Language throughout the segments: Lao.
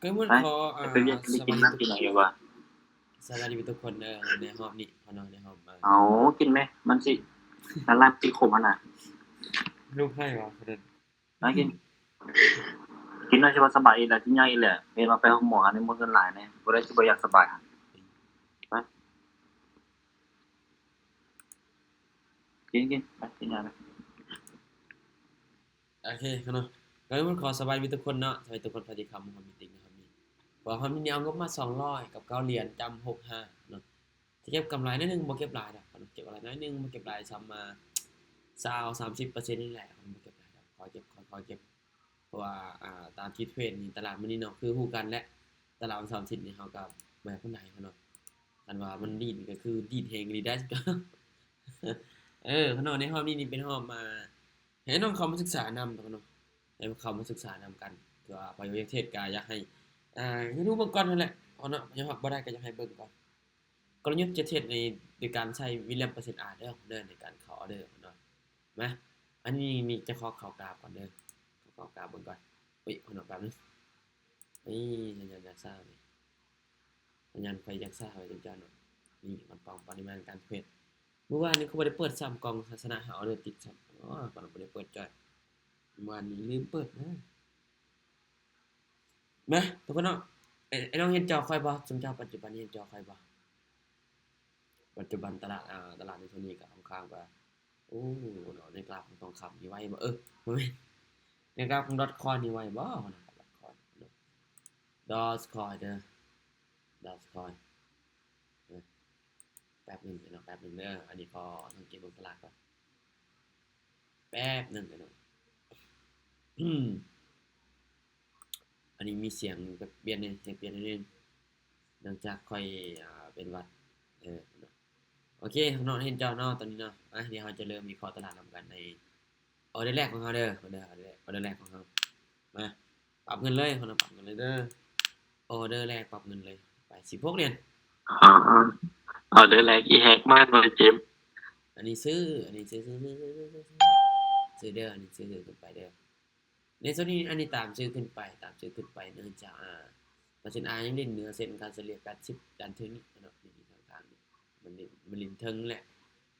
ກໍມັນ ໄປ ຂໍ ອ່າ ໄປວຽກກິນ ສະບາຍດີ ນ້ຳກິນຫຍັງຢູ່ບໍ່? ສະບາຍດີທຸກຄົນເດີ ໃນຮອບນີ້ ເພາະເນາະ ໃນຮອບ ເອົາ ກິນແມ ມັນຊິລະລາຍຕິດຄົມຫັ້ນນະ. ລູກໃຫ້ບໍ່ເພິ່ນ ມາກິນ ກິນໜ້ອຍຊິວ່າສະບາຍອີກແລ້ວ ຊິໃຫຍ່ອີກແລ້ວ ເຫັນວ່າໄປໂຮງໝໍຫັ້ນ ໝົດເງິນຫຼາຍແນ່ ບໍ່ໄດ້ຊິບໍ່ຢາກສະບາຍຫັ້ນ. ໄປ ກິນ ກິນ ໄປ ກິນຫຍັງ ໂອເຄເນາະ ກໍຕ້ອງຂໍສະບາຍດີທຸກຄົນເນາະ ສະບາຍດີທຸກຄົນທີ່ເຂົ້າມາຮ່ວມມີດຕິງນະຄັບນີ້ ເພາະວ່າຮອບນີ້ເອົາງົບມາສອງຮ້ອຍກັບເກົ້າຫຼຽນ ຈຳຫົກຫ້າເນາະ ຈະເກັບກຳໄລໜ້ອຍໜຶ່ງ ບໍ່ເກັບຫຼາຍດອກ ເກັບກຳໄລໜ້ອຍໜຶ່ງ ບໍ່ເກັບຫຼາຍ ສ່ຳມາຊາວ ສາມສິບເປີເຊັນນີ້ແຫຼະ ບໍ່ເກັບຫຼາຍດອກ ຄ່ອຍເກັບ ຄ່ອຍໆເກັບ ເພາະວ່າ ອ່າ ຕາມທີ່ເທຣດນີ້ ຕະຫຼາດມື້ນີ້ເນາະ ຄືຮູ້ກັນແຫຼະ ຕະຫຼາດວັນເສົາວັນອາທິດນີ້ ເຮົາກໍບໍ່ຢາກປານໃດເນາະ ຄັນວ່າມັນດີດກໍຄືດີດແຮງອີ່ຫຼີໄດ໋ ເອີ ເພາະເນາະ ໃນຮອບນີ້ນີ້ເປັນຮອບມາ ໃຫ້ນ້ອງເຂົ້າມາສຶກສານຳເນາະ ໃຫ້ເຂົ້າມາສຶກສານຳກັນ ເພາະວ່າໄປປະເທດກະຢາກໃຫ້ ອ່າ ໃຫ້ຮູ້ເບິ່ງກ່ອນຫັ້ນແຫຼະເນາະ ຍອມຮັບບໍ່ໄດ້ກໍຢາກໃຫ້ເບິ່ງກ່ອນ ກໍລະຍຸດຈະເຮັດໃນ ໂດຍການໃຊ້ William Percent R ເດີ ເດີ ໃນການເຂົ້າອອເດີເນາະ ມາ ອັນນີ້ ນີ້ຈະຂໍເຂົ້າກາບກ່ອນເດີ ຂໍເຂົ້າກາບເບິ່ງກ່ອນ ເອີຍ ເນາະ ແປັບໜຶ່ງ ນີ້ ສັນຍານຢາກຊ້ານີ້ ສັນຍານຂ້ອຍຢາກຊ້າໄວ້ຈັກໜ້ອຍເນາະ ນີ້ ມັນປ້ອງປະລິມານການເທຣດ ມື້ວານນີ້ຄືບໍ່ໄດ້ເປີດຊ້ຳ ກ່ອງຊະນະຫ້າອອເດີຕິດຊ້ຳ ອໍ ກໍບໍ່ໄດ້ເປີດຈ້ອຍ ມື້ວານນີ້ລືມເປີດນະ ມາ ທຸກຄົນເນາະ ໄອ້ ໄອ້ນ້ອງເຫັນຈໍຂ້ອຍບໍ່? ຊຸມເຈົ້າປັດຈຸບັນເຫັນຈໍຂ້ອຍບໍ່? ປັດຈຸບັນຕະຫຼາດ ອ່າ ຕະຫຼາດໃນຊ່ວງນີ້ກໍຄ່ອນຂ້າງວ່າ ໂອ້ ເນາະ ໃນກຣາຟຂອງທອງຄຳນີ້ໄວບໍ່? ເອີ ບໍ່ແມ່ນ ໃນກຣາຟຂອງ Dogecoin ນີ້ໄວບໍ່? ເນາະ Dogecoin ເນາະ Dogecoin ເດີ Dogecoin ເອີ ແປັບໜຶ່ງເນາະ ແປັບໜຶ່ງເດີ ອັນນີ້ຂໍສັງເກດເບິ່ງຕະຫຼາດກ່ອນ ແປັບໜຶ່ງເດີເນາະ ອືມ ອັນນີ້ມີສຽງແບບປ່ຽນ ສຽງປ່ຽນໜ້ອຍໜຶ່ງ ເນື່ອງຈາກຂ້ອຍ ອ່າ ເປັນຫວັດ ເອີ ເນາະ ໂອເຄເນາະ ເຫັນເຈົ້າເນາະ ຕອນນີ້ເນາະ ອ່ະ ດຽວເຮົາຈະເລີ່ມວິເຄາະຕະຫຼາດນຳກັນໃນອອເດີແລກຂອງເຮົາເດີ ອອເດີ ອອເດີແລກຂອງເຮົາ ມາ ປັບເງິນເລີຍ ເຮົາປັບເງິນເລີຍເດີ ອອເດີແລກປັບເງິນເລີຍ ໄປ ສິບຫົກຫຼຽນ ອໍ ອອເດີແລກ ອີແຮັກມານບໍ່ເຈັບ ອັນນີ້ຊື້ ອັນນີ້ຊື້ ຊື້ເດີ ອັນນີ້ຊື້ຂຶ້ນໄປເດີ ໃນໂຊນນີ້ ອັນນີ້ຕາມຊື້ຂຶ້ນໄປ ຕາມຊື້ຂຶ້ນໄປ ເນື່ອງຈາກ ອ່າ ເປີເຊັນອາຍັງຫຼິ້ນເໜືອເສັ້ນຄ່າສະເລ່ຍແປດສິບ ດ້ານເທິງນີ້ເນາະ ນີ້ທາງກາງນີ້ ມັນຫຼິ້ນ ມັນຫຼິ້ນເທິງແຫຼະ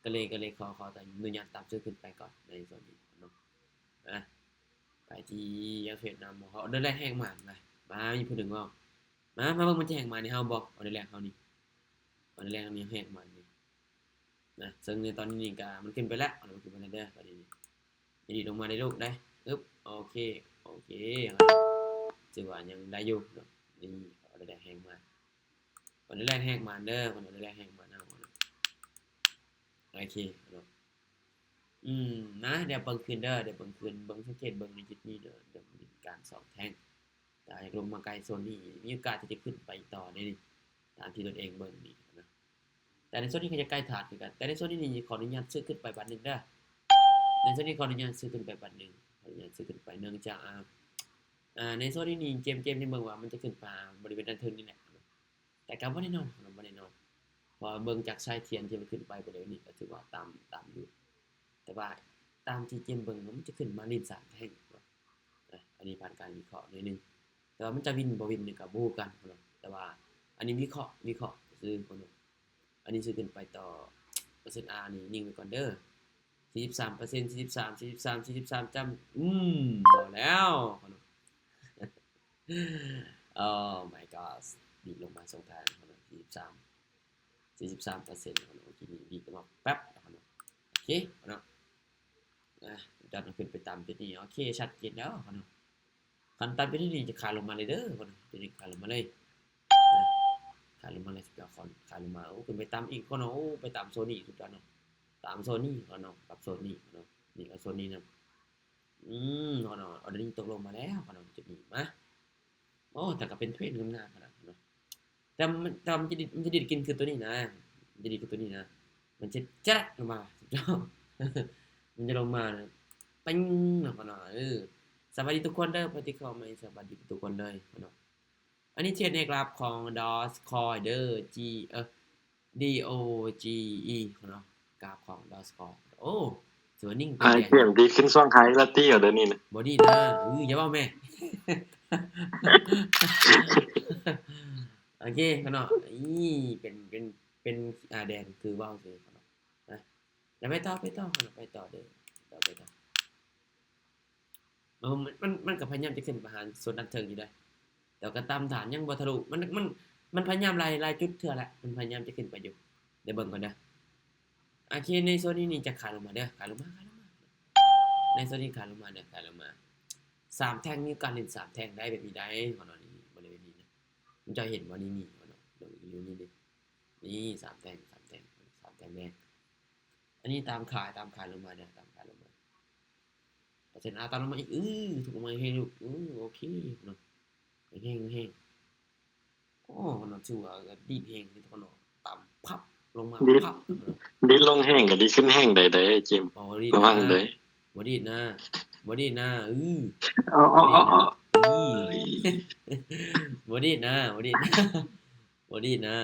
ກໍເລີຍ ກໍເລີຍຂໍ ຂໍອະນຸຍາດຕາມຊື້ຂຶ້ນໄປກ່ອນໃນໂຊນນີ້ເນາະ ອ່ະ ໃຜທີ່ຢາກເທຣດນຳ ເຮົາເດີແລກແຮງມານ ມາ ມາ ມີຜູ້ໜຶ່ງເວົ້າ ມາ ມາເບິ່ງມັນຈະແຮງມານໃຫ້ເຮົາບໍ່ ອອເດີແລກເຮົານີ້ ອອເດີແລກເຮົານີ້ແຮງມານນີ້ ນະ ເຊິ່ງໃນຕອນນີ້ນີ້ກະມັນຂຶ້ນໄປແລ້ວ ມັນຂຶ້ນໄປແລ້ວເດີ ຕອນນີ້ນີ້ ດີດລົງມາໄດ້ລູກໄດ້ ອຶບ ໂອເຄ ໂອເຄ ຖືວ່າຍັງໄດ້ຢູ່ເນາະ ນີ້ ອອເດີແລກແຮງມາ ອອເດີແລກແຮງມາເດີ ອອເດີແລກແຮງມານຳ ໂອເຄເນາະ ອືມ ນະ ດຽວເບິ່ງຄືນເດີ ດຽວເບິ່ງຄືນ ເບິ່ງ ສັງເກດເບິ່ງໃນຈຸດນີ້ເດີ ດຽວມັນເປັນການສອງແທ່ງ ຖ້າຢາກລົງມາໃກ້ໂຊນນີ້ ມີໂອກາດທີ່ຈະຂຶ້ນໄປຕໍ່ໄດ້ນີ້ ຕາມທີ່ຕົນເອງເບິ່ງນີ້ນະ ແຕ່ໃນໂຊນນີ້ກໍຈະໃກ້ຖານຄືກັນ ແຕ່ໃນໂຊນນີ້ນີ້ຂໍອະນຸຍາດຊື້ຂຶ້ນໄປບາດໜຶ່ງເດີ ໃນໂຊນນີ້ຂໍອະນຸຍາດຊື້ຂຶ້ນໄປບາດໜຶ່ງ ຂໍອະນຸຍາດຊື້ຂຶ້ນໄປ ເນື່ອງຈາກ ອ່າ ໃນໂຊນນີ້ນີ້ ເກມ ເກມທີ່ເບິ່ງວ່າມັນຈະຂຶ້ນໄປບໍລິເວນດ້ານເທິງນີ້ແຫຼະ ແຕ່ກໍບໍ່ແນ່ນອນ ບໍ່ແນ່ນອນ ເພາະວ່າເບິ່ງຈາກສາຍທຽນທີ່ມັນຂຶ້ນໄປ ໄປເລີຍນີ້ ກໍຖືວ່າຕ່ຳ ຕ່ຳຢູ່ ແຕ່ວ່າຕາມທີ່ເກມເບິ່ງ ມັນຈະຂຶ້ນມາຫຼິ້ນສາມແທ່ງເນາະ ອ່ະ ອັນນີ້ຜ່ານການວິເຄາະໜ້ອຍໜຶ່ງ ແຕ່ວ່າມັນຈະວິນບໍ່ວິນນີ້ກໍບໍ່ຮູ້ຄືກັນເນາະ ແຕ່ວ່າອັນນີ້ວິເຄາະ ວິເຄາະຊື່ເນາະ ອັນນີ້ຊື້ຂຶ້ນໄປຕໍ່ ເປີເຊັນອານີ້ນິ່ງໄວ້ກ່ອນເດີ ສີ່ສິບສາມເປີເຊັນ ສີ່ສິບສາມ ສີ່ສິບສາມ ສີ່ສິບສາມ ຈ້ຳ ອືມ ບໍ່ແລ້ວເນາະ Oh my god ດີດລົງມາສອງທາງເນາະ ສີ່ສິບສາມ ສີ່ສິບສາມເປີເຊັນເນາະ ໂອເຄ ນີ້ດີດລົງມາແປັບເນາະ ໂອເຄເນາະ ອ່ະ ດັນຂຶ້ນໄປຕາມຈຸດນີ້ ໂອເຄ ຊັດເຈນແລ້ວເນາະ ຄັນຕາມຈຸດນີ້ຈະຂາຍລົງມາເລີຍເດີ ເນາະ ຈຸດນີ້ຂາຍລົງມາເລີຍ ນະ ຂາຍລົງມາເລີຍ ຂາຍລົງມາ ໂອ້ ຂຶ້ນໄປຕາມອີກເນາະ ໂອ້ ໄປຕາມໂຊນນີ້ສຸດຍອດເນາະ ຕາມໂຊນນີ້ເນາະ ກັບໂຊນນີ້ເນາະ ນີ້ກັບໂຊນນີ້ນຳ ອືມ ເນາະ ອອເດີນີ້ຕົກລົງມາແລ້ວເນາະ ຈຸດນີ້ມາ ໂອ້ ແຕ່ກໍເປັນເທຣດງາມຂະໜາດເນາະ ແຕ່ມັນ ແຕ່ມັນຈະດີດ ມັນຈະດີດຂຶ້ນຄືຕົວນີ້ນະ ມັນຈະດີດຄືຕົວນີ້ນະ ມັນຈະຈັດລົງມາ ມັນຈະລົງມາ ເປັງເນາະ ເນາະ ເອີ ສະບາຍດີທຸກຄົນເດີ ຜູ້ທີ່ເຂົ້າໃໝ່ ສະບາຍດີທຸກຄົນເລີຍເນາະ ອັນນີ້ເທຣດໃນກຣາຟຂອງ Dogecoin ເດີ G ເອີ D O G E ເນາະ ກຣາຟຂອງ Dogecoin ໂອ້ ສວນນິງ ອາ ເກມດີຂຶ້ນຊ່ວງໄຮລາຕີເອົາເດີນີ້ນະ. ບໍ່ດີນະ ອື ຢ່າເວົ້າແມ່. ໂອເຄເນາະ ອີ່ ເປັນ ເປັນ ເປັນ ອາ ແດງຄືເວົ້າຊື່ເນາະ. ນະ ແລ້ວໄປຕໍ່ ໄປຕໍ່ເນາະ ໄປຕໍ່ເດີ ໄປຕໍ່ ໄປຕໍ່. ເອີ ມັນ ມັນ ມັນກໍພະຍາຍາມຈະຂຶ້ນໄປຫາໂຊນດ້ານເທິງຢູ່ເດ້ ແຕ່ກໍຕາມຖານຍັງບໍ່ທະລຸ. ມັນ ມັນ ມັນພະຍາຍາມຫຼາຍ ຫຼາຍຈຸດເທື່ອແຫຼະ ມັນພະຍາຍາມຈະຂຶ້ນໄປຢູ່. ດຽວເບິ່ງກ່ອນເດີ. ໂອເຄ ໃນໂຊນນີ້ນີ້ຈະຂາຍລົງມາເດີ ຂາຍລົງມາ ຂາຍລົງມາ. ໃນໂຊນນີ້ຂາຍລົງມາເດີ ຂາຍລົງມາ. ສາມແທ່ງ ມີການຫຼິ້ນສາມແທ່ງໄດ້ແບບນີ້ໄດ໋ ເຮົາເນາະ ນີ້ ບໍລິເວນນີ້ນະ. ເຈົ້າເຫັນບໍ່ ນີ້ ນີ້ ເຮົາເນາະ ເບິ່ງຢູ່ນີ້ເດ້. ນີ້ ສາມແທ່ງ ສາມແທ່ງ ສາມແທ່ງແດງ. ອັນນີ້ຕາມຂາຍ ຕາມຂາຍລົງມາເດີ ຕາມຂາຍລົງມາ. ເປີເຊັນອາຕາມລົງມາອີກ ອື ຖືກລົງມາແຮງຢູ່ ອື ໂອເຄເນາະ ແຮງ ແຮງ. ໂອ້ ເນາະ ຖືວ່າດີດແຮງເນາະ ຕາມພັບລົງມາ ດີດ ພັບ ດີດລົງແຮງກໍດີດຂຶ້ນແຮງໄດ້ເດ້ ເຈມ. ບໍ່ດີດ ລະວັງເດີ ບໍ່ດີດນະ ບໍ່ດີດນະ ອື ບໍ່ດີດນະ ບໍ່ດີດນະ ບໍ່ດີດນະ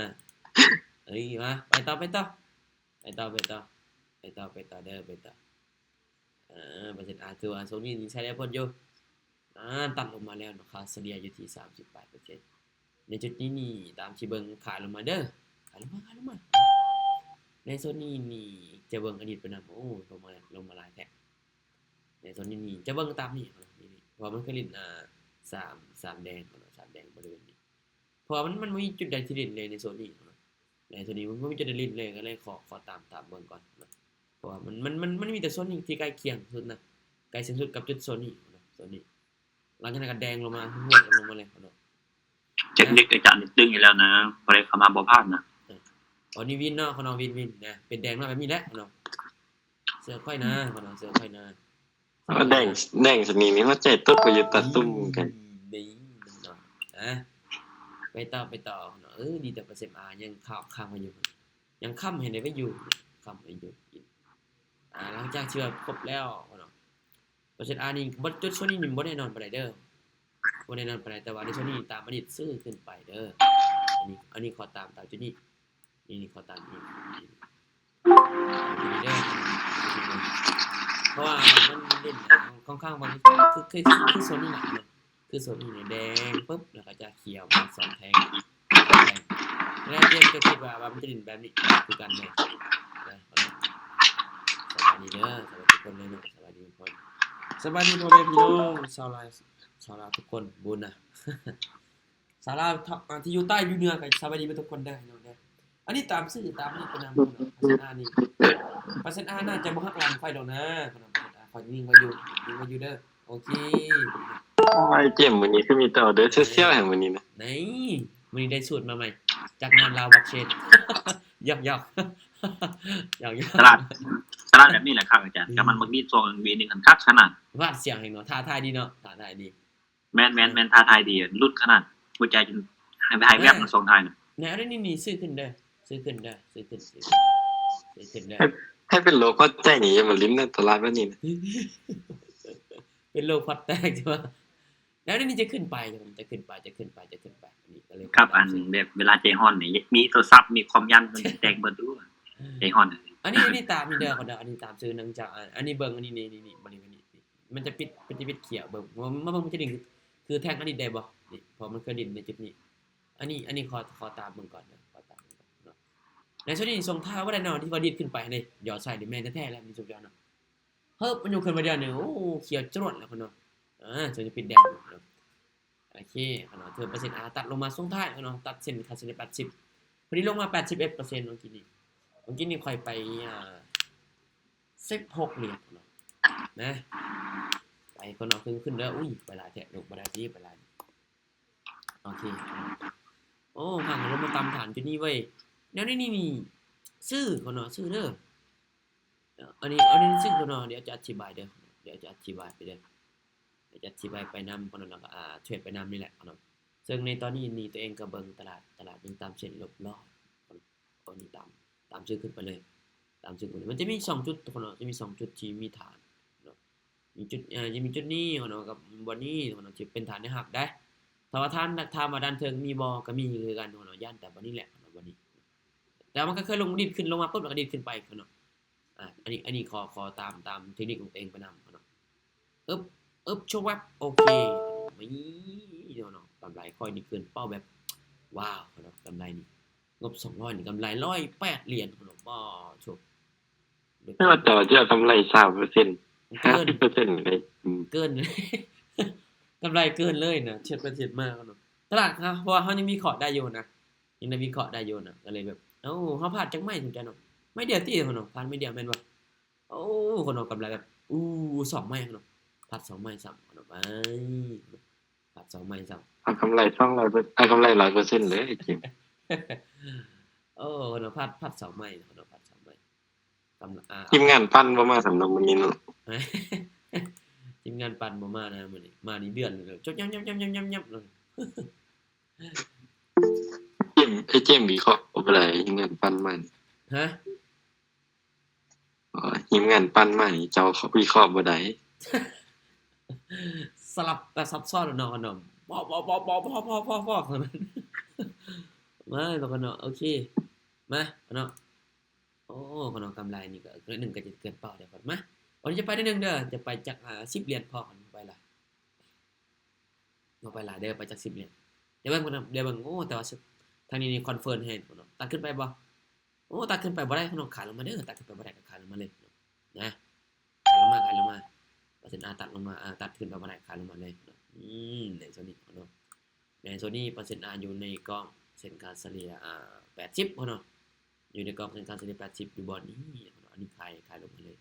ເອີຍ ມາ ໄປຕໍ່ ໄປຕໍ່ ໄປຕໍ່ ໄປຕໍ່ ໄປຕໍ່ ໄປຕໍ່ເດີ ໄປຕໍ່. ອາ ເປີເຊັນອາ ຖືວ່າຊ່ວງນີ້ນີ້ໃຊ້ໄດ້ຜົນຢູ່. ອາ ຕັດລົງມາແລ້ວເນາະ ຄ່າສະເລ່ຍຢູ່ທີ່ສາມສິບປາຍເປີເຊັນ. ໃນຈຸດນີ້ນີ້ຕາມທີ່ເບິ່ງຂາຍລົງມາເດີ ຂາຍລົງມາ ຂາຍລົງມາ. ໃນໂຊນນີ້ນີ້ຈະເບິ່ງອະດີດໄປນຳ ໂອ້ ລົງມາ ລົງມາຫຼາຍແທ້. ໃນໂຊນນີ້ນີ້ຈະເບິ່ງຕາມນີ້ເນາະ ນີ້ ນີ້ ເພາະວ່າມັນເຄີຍຫຼິ້ນ ອາ ສາມ ສາມແດງເນາະ ສາມແດງບໍລິເວນນີ້. ເພາະວ່າມັນ ມັນບໍ່ມີຈຸດໃດທີ່ຫຼິ້ນເລີຍໃນໂຊນນີ້ເນາະ ໃນໂຊນນີ້ມັນບໍ່ມີຈຸດໃດຫຼິ້ນເລີຍ ກໍເລີຍຂໍ ຂໍຕາມ ຕາມເບິ່ງກ່ອນເນາະ. ເພາະວ່າມັນ ມັນ ມັນ ມັນມີແຕ່ໂຊນນີ້ທີ່ໃກ້ຄຽງສຸດນະ ໃກ້ເຄີງສຸດກັບຈຸດໂຊນນີ້ເນາະ ໂຊນນີ້. ຫຼັງຈາກນັ້ນກໍແດງລົງມາ ຮວດລົງມາເລີຍເນາະ. ເຕັກນິກອາຈານນີ້ຕຶງຢູ່ແລ້ວນະ ຜູ້ໃດເຂົ້າມາບໍ່ພາດນະ. ເອີ ອັນນີ້ວິນເນາະ ຂອງນ້ອງວິນ ວິນນະ ເປັນແດງມາແບບນີ້ແຫຼະເນາະ. ເຊື່ອຂ້ອຍນະ ຂອງນ້ອງເຊື່ອຂ້ອຍນະ. ແດງ ແດງຊະນີ້ນີ້ ຫົວໃຈຕົກໄປຢູ່ຕາຕຸ່ມກັນ ນີ້ເນາະ. ອາ ໄປຕໍ່ ໄປຕໍ່ເນາະ. ເອີ ດີແຕ່ປາເຊັນອາຍັງຄ້ຳໄວ້ຢູ່ ຍັງຄ້ຳໃຫ້ໄດ້ໄວ້ຢູ່ ຄ້ຳໄວ້ຢູ່. ອາ ຫຼັງຈາກທີ່ວ່າຄົບແລ້ວເນາະ ເປີເຊັນອານີ້ ບໍ່ ຈຸດໂຊນນີ້ນີ້ບໍ່ແນ່ນອນປານໃດເດີ ບໍ່ແນ່ນອນປານໃດ. ແຕ່ວ່າໃນໂຊນນີ້ຕາມອະດີດຊື້ຂຶ້ນໄປເດີ. ອັນນີ້ ອັນນີ້ຂໍຕາມ ຕາມຈຸດນີ້ ນີ້ ນີ້ຂໍຕາມນີ້ ນີ້ເດີ. ເພາະວ່າມັນ ມັນເດັ່ນນະ ຂ້ອນຂ້າງວ່າຄື ຄື ຄື ຄືໂຊນນີ້ນະ ຄືໂຊນນີ້ນີ້ແດງປຶບ ແລ້ວກໍຈະຂຽວມາສອງແທ່ງ ແທ່ງ. ແລ້ວເຈມກໍຄິດວ່າ ວ່າມັນຈະຫຼິ້ນແບບນີ້ຄືກັນແມ່ນ. ສະບາຍດີເດີ ສະບາຍດີທຸກຄົນເດີເນາະ ສະບາຍດີທຸກຄົນ ສະບາຍດີພໍ່ແມ່ພີ່ນ້ອງຊາວລາວ ຊາວລາວທຸກຄົນ ບຸນນະ ຊາວລາວທີ່ຢູ່ໃຕ້ຢູ່ເໜືອກໍສະບາຍດີເບິດທຸກຄົນເດີເນາະເດີ. ອັນນີ້ຕາມຊື່ຕາມນີ້ໄປນຳເນາະ ເປີເຊັນອານີ້ ເປີເຊັນອາໜ້າຈະບໍ່ຫັກຫຼັງຂ້ອຍດອກນະ ເປີເຊັນອາ ຂ້ອຍຍິງໄວ້ຢູ່ ຍິງໄວ້ຢູ່ເດີ. ໂອເຄ ໂອ້ຍ ເກມມື້ນີ້ຄືມີແຕ່ເດີ ເຊຍວໆ ແຮງມື້ນີ້ນະ. ນີ້ ມື້ນີ້ໄດ້ສູດມາໃໝ່ ຈາກງານລາວບັກເຊນ ຢອກໆ ຢອກໆ. ຕະຫຼາດ ຕະຫຼາດແບບນີ້ແຫຼະຄັກອາຈານ ອືມ ຄັນມັນບັກດີດຊ່ວງເວໜຶ່ງຫັ້ນຄັກຂະໜາດ ຫວາດສຽວແຮງເນາະ ທ້າທາຍດີເນາະ ທ້າທາຍດີ. ແມ່ນໆໆ ທ້າທາຍດີ ຫຼຸດຂະໜາດ ຫົວໃຈຈົນຫາຍ ຫາຍແວບນະຊ່ວງທ້າຍນະ. ແນວນີ້ນີ້ຊື້ຂຶ້ນເດີ ຊື້ຂຶ້ນເດີ ຊື້ຂຶ້ນ ຊື້ຂຶ້ນ ຊື້ຂຶ້ນເດີ. ໃຫ້ ໃຫ້ເປັນໂລຄອດໃຈນີ້ຢ່າມາຫຼິ້ນໃນຕະຫຼາດແບບນີ້ນະ ເປັນໂລຄອດແຕກ ແນວນີ້ຈະຂຶ້ນໄປ ຈະຂຶ້ນໄປ ຈະຂຶ້ນໄປ ຈະຂຶ້ນໄປ. ອັນນີ້ກໍເລີຍ ຄັບ ອັນແບບເວລາໃຈຮ້ອນນີ້ ມີໂທລະສັບ ມີຄອມຍັນ ມັນແຕກເບິດດູ ໃຈຮ້ອນ. ອັນນີ້ ອັນນີ້ຕາມນີ້ເດີ ອັນນີ້ຕາມຊື່ນຳຈາກ ອັນນີ້ເບິ່ງ ອັນນີ້ ນີ້ ນີ້ ນີ້ ບໍລິເວນນີ້ ນີ້ ມັນຈະປິດ ມັນຈະປິດຂຽວເບິ່ງ ມາເບິ່ງ ມັນຈະດຶງ ຄືແທ່ງອະດີດໄດ້ບໍ່ນີ້ ເພາະມັນເຄີຍຫຼິ້ນໃນຈຸດນີ້. ອັນນີ້ ອັນນີ້ຂໍ ຂໍຕາມເບິ່ງກ່ອນເດີ ຂໍຕາມເບິ່ງກ່ອນເນາະ. ໃນໂຊນນີ້ສົ່ງທ້າຍວ່າໄດ້ເນາະ ທີ່ວ່າດີດຂຶ້ນໄປນີ້ ຢອດໃສ່ນີ້ແມ່ນແທ້ໆແລ້ວ ນີ້ສຸດຍອດເນາະ. ເຮີບ ມັນຍົກຂຶ້ນມາດຽວນີ້ ໂອ້ ຂຽວຈະຫຼວດແລ້ວເນາະ. ອາ ຈະປິດແດງເນາະ. ໂອເຄເນາະ ຖືວ່າເປີເຊັນອາຕັດລົງມາຊ່ວງທ້າຍເນາະ ຕັດເສັ້ນ ຄ່າເສຍແປດສິບ ພໍດີລົງມາແປດສິບເອັດເປີເຊັນ ເມື່ອກີ້ນີ້ ເມື່ອກີ້ນີ້ຂ້ອຍໄປ ອາ ສິບຫົກຫຼຽນເນາະ ນະ ໄປກ່ອນເນາະ ຂຶ້ນ ຂຶ້ນເດີ. ອຸ້ຍ ໄປຫຼາຍແທ້ ລົງບໍ່ໄດ້ຕິ ໄປຫຼາຍ. ໂອເຄ ໂອ້ ຫາກລົງມາຕາມຖານຈຸດນີ້ເວີຍ ແນວນີ້ນີ້ ຊື້ກ່ອນເນາະ ຊື້ເດີ. ອັນນີ້ ອັນນີ້ຊື້ກ່ອນເນາະ ດຽວຈະອະທິບາຍເດີ ດຽວຈະອະທິບາຍໄປເດີ ດຽວຈະອະທິບາຍໄປນຳເນາະ ແລ້ວກໍ ອາ ເທຣດໄປນຳນີ້ແຫຼະເນາະ. ເຊິ່ງໃນຕອນນີ້ນີ້ຕົວເອງກໍເບິ່ງຕະຫຼາດ ຕະຫຼາດຍັງຕາມເສັ້ນລົບລອຍ ຕົວນີ້ຕາມ ຕາມຊື້ຂຶ້ນໄປເລີຍ ຕາມຊື້ຂຶ້ນໄປເລີຍ. ມັນຈະມີສອງຈຸດເນາະ ຈະມີສອງຈຸດທີ່ມີຖານເນາະ ມີຈຸດ ເອີ ຈະມີຈຸດນີ້ເນາະ ກັບບ່ອນນີ້ເນາະ ທີ່ເປັນຖານແນວຮັບໄດ໋. ຖ້າວ່າຖານ ຖາມວ່າດ້ານເທິງມີບໍ່ ກໍມີຄືກັນເນາະ ຢ້ານແຕ່ບ່ອນນີ້ແຫຼະເນາະ ບ່ອນນີ້. ແຕ່ມັນກໍເຄີຍລົງ ດີດຂຶ້ນ ລົງມາປຶບ ແລ້ວກໍດີດຂຶ້ນໄປເນາະ. ອ ອ່ະ ອັນນີ້ ອັນນີ້ຂໍ ຂໍຕາມ ຕາມເທັກນິກຂອງຕົວເອງໄປນຳເນາະ. ອຶບ ອຶບ ຊະແວັບ ໂອເຄ ນີ້ເນາະ ກຳໄລຂ້ອຍນີ້ຂຶ້ນເປົ້າແບບ ວ້າວເນາະ ກຳໄລນີ້ ງົບສອງຮ້ອຍນີ້ກຳໄລຮ້ອຍແປດຫຼຽນເນາະ ວ້າວ ໂທ້ ແຕ່ວ່າຈອເຈົ້າກຳໄລຊາວເປີເຊັນ ເກີນ ຫ້າສິບເປີເຊັນເລີຍ ອືມ ເກີນ ກຳໄລເກີນເລີຍນະ ເຊັດໄປເຊັດມາເນາະ ຕະຫຼາດ ເພາະວ່າເຮົາຍັງວິເຄາະໄດ້ຢູ່ນະ ຍັງໄດ້ວິເຄາະໄດ້ຢູ່ນະ ກໍເລີຍແບບ ເອົ້າ ເຮົາພາດຈັກໄມ້ສົນໃຈເນາະ ໄມ້ດຽວຕິເນາະ ພາດໄມ້ດຽວແມ່ນບໍ່? ໂອ້ ຄົນເຮົາກຳໄລແບບ ອູ້ ສອງໄມ້ເນາະ ພາດສອງໄມ້ຊ້ຳເນາະ ໄປ ພາດສອງໄມ້ຊ້ຳ ເອົາກຳໄລສອງຮ້ອຍ ເອົາກຳໄລຮ້ອຍເປີເຊັນເລີຍ ຈິງ ໂອ້ ຄົນເຮົາພາດ ພາດສອງໄມ້ ຄົນເຮົາພາດສອງໄມ້ ກຳ ອ່າ ທີມງານປັ່ນບໍ່ມາຊ້ຳເນາະມື້ນີ້ເນາະ ທີມງານປັ່ນບໍ່ມານະມື້ນີ້ ມານີ້ເດືອນເລີຍ ຈົກ ຍັບໆໆໆໆເລີຍ ເຈມ ໄອ້ເຈມວິເຄາະບໍ່ໄດ້ ທີມງານປັ່ນມານີ້ ຮະ? ໂອ້ຍ ທີມງານປັ່ນມານີ້ ເຈົ້າວິເຄາະບໍ່ໄດ້ ສະຫຼັບແຕ່ຊັບຊ້ອນເນາະ ເນາະ ເນາະ ເນາະ ມາ ເນາະ ໂອເຄ ມາ ເນາະ ໂອ້ ເນາະ ກຳໄລນີ້ກໍໜ້ອຍໜຶ່ງກໍຈະເກີນເປົ້າແລ້ວ ມາ ວັນນີ້ຈະໄປໜ້ອຍໜຶ່ງເດີ ຈະໄປຈັກ ອ່າ ສິບຫຼຽນພໍ ໄປລະ ບໍ່ໄປຫຼາຍເດີ ໄປຈັກສິບຫຼຽນ ດຽວເບິ່ງກ່ອນເນາະ ດຽວເບິ່ງ ໂອ້ ແຕ່ວ່າທາງນີ້ນີ້ຄອນເຟີມແຮງເນາະ ຕັດຂຶ້ນໄປບໍ່? ໂອ້ ຕັດຂຶ້ນໄປບໍ່ໄດ້ເນາະ ຂາຍລົງມາເດີ ຕັດຂຶ້ນໄປບໍ່ໄດ້ກໍຂາຍລົງມາເລີຍເນາະ ນະ ຂາຍລົງມາ ຂາຍລົງມາ ເປີເຊັນອາຕັດລົງມາ ອາ ຕັດຂຶ້ນໄປບໍ່ໄດ້ ຂາຍລົງມາເລີຍເນາະ ອືມ ໃນໂຊນນີ້ເນາະ ໃນໂຊນນີ້ເປີເຊັນອາຢູ່ໃນກອງເສັ້ນຄ່າສະເລ່ຍ ອາ ແປດສິບເນາະ ຢູ່ໃນກອງເສັ້ນຄ່າສະເລ່ຍແປດສິບ ຢູ່ບ່ອນນີ້ເນາະ ອັນນີ້ຂາຍ ຂາຍລົງມາເລີຍ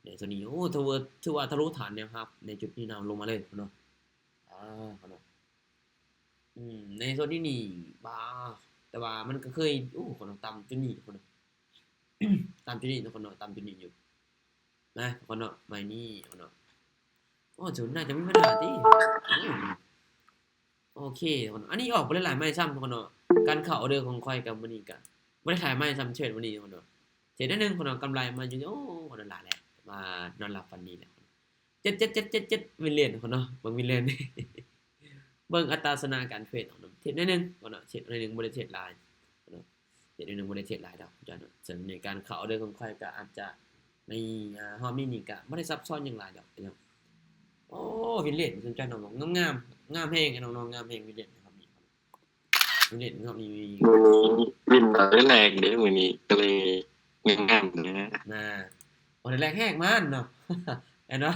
ໃນໂຊນນີ້ ໂອ້ ຖືວ່າ ຖືວ່າທະລຸຖານແນວຮັບໃນຈຸດນີ້ນະ ລົງມາເລີຍເນາະ ອາ ເນາະ ອືມ ໃນໂຊນນີ້ນີ້ ບາ ແຕ່ວ່າມັນກໍເຄີຍ ໂອ້ ຄົນເນາະ ຕ່ຳຈຸດນີ້ ຄົນເນາະ ຕ່ຳຈຸດນີ້ເນາະ ຄົນເນາະ ຕ່ຳຈຸດນີ້ຢູ່ ນະ ຄົນເນາະ ໄມ້ນີ້ ຄົນເນາະ ໂອ້ ເຈົ້າໜ້າຈະມີບັນຫາຕິ ໂອ້ ໂອເຄ ທຸກຄົນ ອັນນີ້ອອກບໍ່ໄດ້ຫຼາຍໄມ້ຊ້ຳ ທຸກຄົນເນາະ ການເຂົ້າອອເດີຂອງຂ້ອຍກັບມື້ນີ້ກະບໍ່ໄດ້ຫຼາຍໄມ້ຊ້ຳເທຣດມື້ນີ້ ທຸກຄົນເນາະ ເທຣດໜ້ອຍໜຶ່ງ ທຸກຄົນເນາະ ກຳໄລມາຢູ່ ໂອ້ ນອນຫຼາຍແລ້ວ ມານອນຫຼັບຝັນດີແລ້ວ ເຈັດ ເຈັດ ເຈັດ ເຈັດ ເຈັດ ວິນເລນ ທຸກຄົນເນາະ ເບິ່ງວິນເລນ ເບິ່ງອັດຕາຊະນະການເທຣດ ທຸກຄົນເນາະ ເທຣດໜ້ອຍໜຶ່ງ ທຸກຄົນເນາະ ເທຣດໜ້ອຍໜຶ່ງ ບໍ່ໄດ້ເທຣດຫຼາຍ ທຸກຄົນເນາະ ເທຣດໜ້ອຍໜຶ່ງ ບໍ່ໄດ້ເທຣດຫຼາຍດອກ ເຈົ້າເນາະ ເຊິ່ງໃນການເຂົ້າອອເດີຂອງຂ້ອຍກະອາດຈະ ໃນ ອາ ຮອບນີ້ນີ້ກະບໍ່ໄດ້ຊັບຊ້ອນຫຍັງຫຼາຍດອກ ໂອ້ ວິນເລນສົນໃຈເນາະ ງາມໆ ງາມແຮງ ໄອ້ນ້ອງໆ ງາມແຮງ ວິນເລນຮອບນີ້ ວິນເລນຮອບນີ້ ມື້ນີ້ວິນອອເດີແລກເດ້ ມື້ນີ້ກໍເລີຍງາມໆ ນະ ນະ ອອເດີແລກແຮກມັນເນາະ ແມ່ນບໍ່?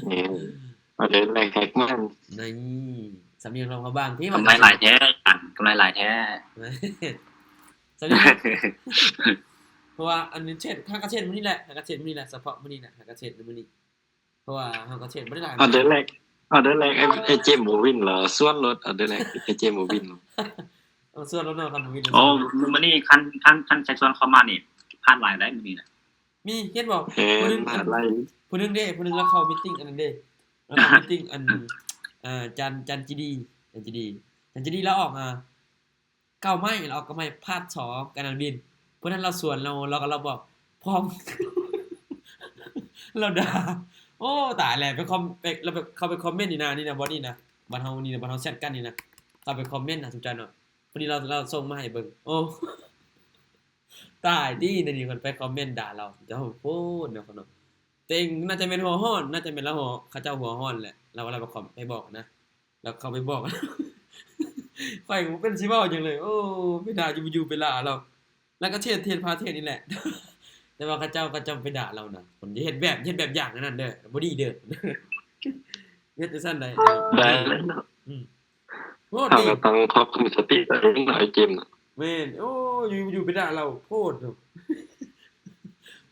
ແມ່ນ ອອເດີແລກແຮກມັນ ນີ້ ສຳນຽງລາວເຮົາບາງທີ່ ກຳໄລຫຼາຍແທ້ ກຳໄລຫຼາຍແທ້ ສຳນຽງ ເພາະວ່າອັນນີ້ເທຣດ ຫາກະເທຣດມື້ນີ້ແຫຼະ ຫາກະເທຣດມື້ນີ້ແຫຼະ ສະເພາະມື້ນີ້ນະ ຫາກະເທຣດມື້ນີ້ ເພາະວ່າເຮົາກໍເທຣດບໍ່ໄດ້ຫຼາຍ ອອເດີແລກ ອອເດີແລກ ໄອ້ ໄອ້ເຈມບໍ່ວິນເລີຍ ຊວນໂລດ ອອເດີແລກ ໄອ້ເຈມບໍ່ວິນເລີຍ ເອົາຊວນໂລດເນາະ ຄັນບໍ່ວິນ ໂອ້ ມື້ນີ້ຄັນ ຄັນ ຄັນໃຜຊວນເຂົ້າມານີ້ ພາດຫຼາຍໄດ໋ມື້ນີ້ນະ ມີ ເຫັນບໍ່ ເຫັນ ຜູ້ໜຶ່ງ ພາດຫຼາຍ ຜູ້ໜຶ່ງເດ້ ຜູ້ໜຶ່ງລາວເຂົ້າມີຕິງອັນນັ້ນເດ້ ລາວເຂົ້າມີຕິງອັນ ເອີ ຈັນ ຈັນຈີດີ ຈັນຈີດີ ຈັນຈີດີລາວອອກ ອ່າ ເກົ້າໄມ້ ລາວອອກເກົ້າໄມ້ ພາດສອງ ກະນັ້ນວິນ ຜູ້ນັ້ນລາວຊວນ ລາວ ລາວກໍລາວບອກ ພ້ອມ ລາວດ່າ ໂອ້ ຕາຍແລ້ວ ໄປຄອມ ໄປ ລາວໄປ ເຂົ້າໄປຄອມເມັນນີ້ນະ ນີ້ນະ ບ່ອນນີ້ນະ ບ້ານເຮົານີ້ນະ ບ້ານເຮົາແຊັດກັນນີ້ນະ ເຂົ້າໄປຄອມເມັນນະ ສົນໃຈເນາະ ພໍດີລາວ ລາວສົ່ງມາໃຫ້ເບິ່ງ ໂອ້ ຕາຍຕິ ແນວນີ້ເພິ່ນໄປຄອມເມັນດ່າລາວ ເຈົ້າໂພດເນາະ ເນາະ ຕົວເອງໜ້າຈະແມ່ນຫົວຮ້ອນ ໜ້າຈະແມ່ນລາວຫົວ ເຂົາເຈົ້າຫົວຮ້ອນແຫຼະ ລາວວ່າລາວໄປຄອມ ໄປບອກນະ ລາວເຂົ້າໄປບອກ ຂ້ອຍກໍບໍ່ເປັນຊິເວົ້າຫຍັງເລີຍ ໂອ້ ໄປດ່າຢູ່ ຢູ່ໄປລາລາວ ລາວກໍເທດ ເທດພາເທດນີ້ແຫຼະ ແຕ່ວ່າເຂົາເຈົ້າ ເຂົາເຈົ້າໄປດ່າລາວນະ ເພິ່ນຢ່າເຮັດແບບ ເຮັດແບບຢ່າງນັ້ນເດີ ບໍ່ດີເດີ ເຮັດຈັ່ງຊັ້ນໄດ້ ໄດ້ແລ້ວເນາະ ອືມ ໂພດ ເຮົາກໍຕ້ອງຄວບຄຸມສະຕິຕົວເອງເນາະ ໄອ້ເຈມເນາະ ແມ່ນ ໂອ້ ຢູ່ ຢູ່ໄປດ່າລາວໂພດເນາະ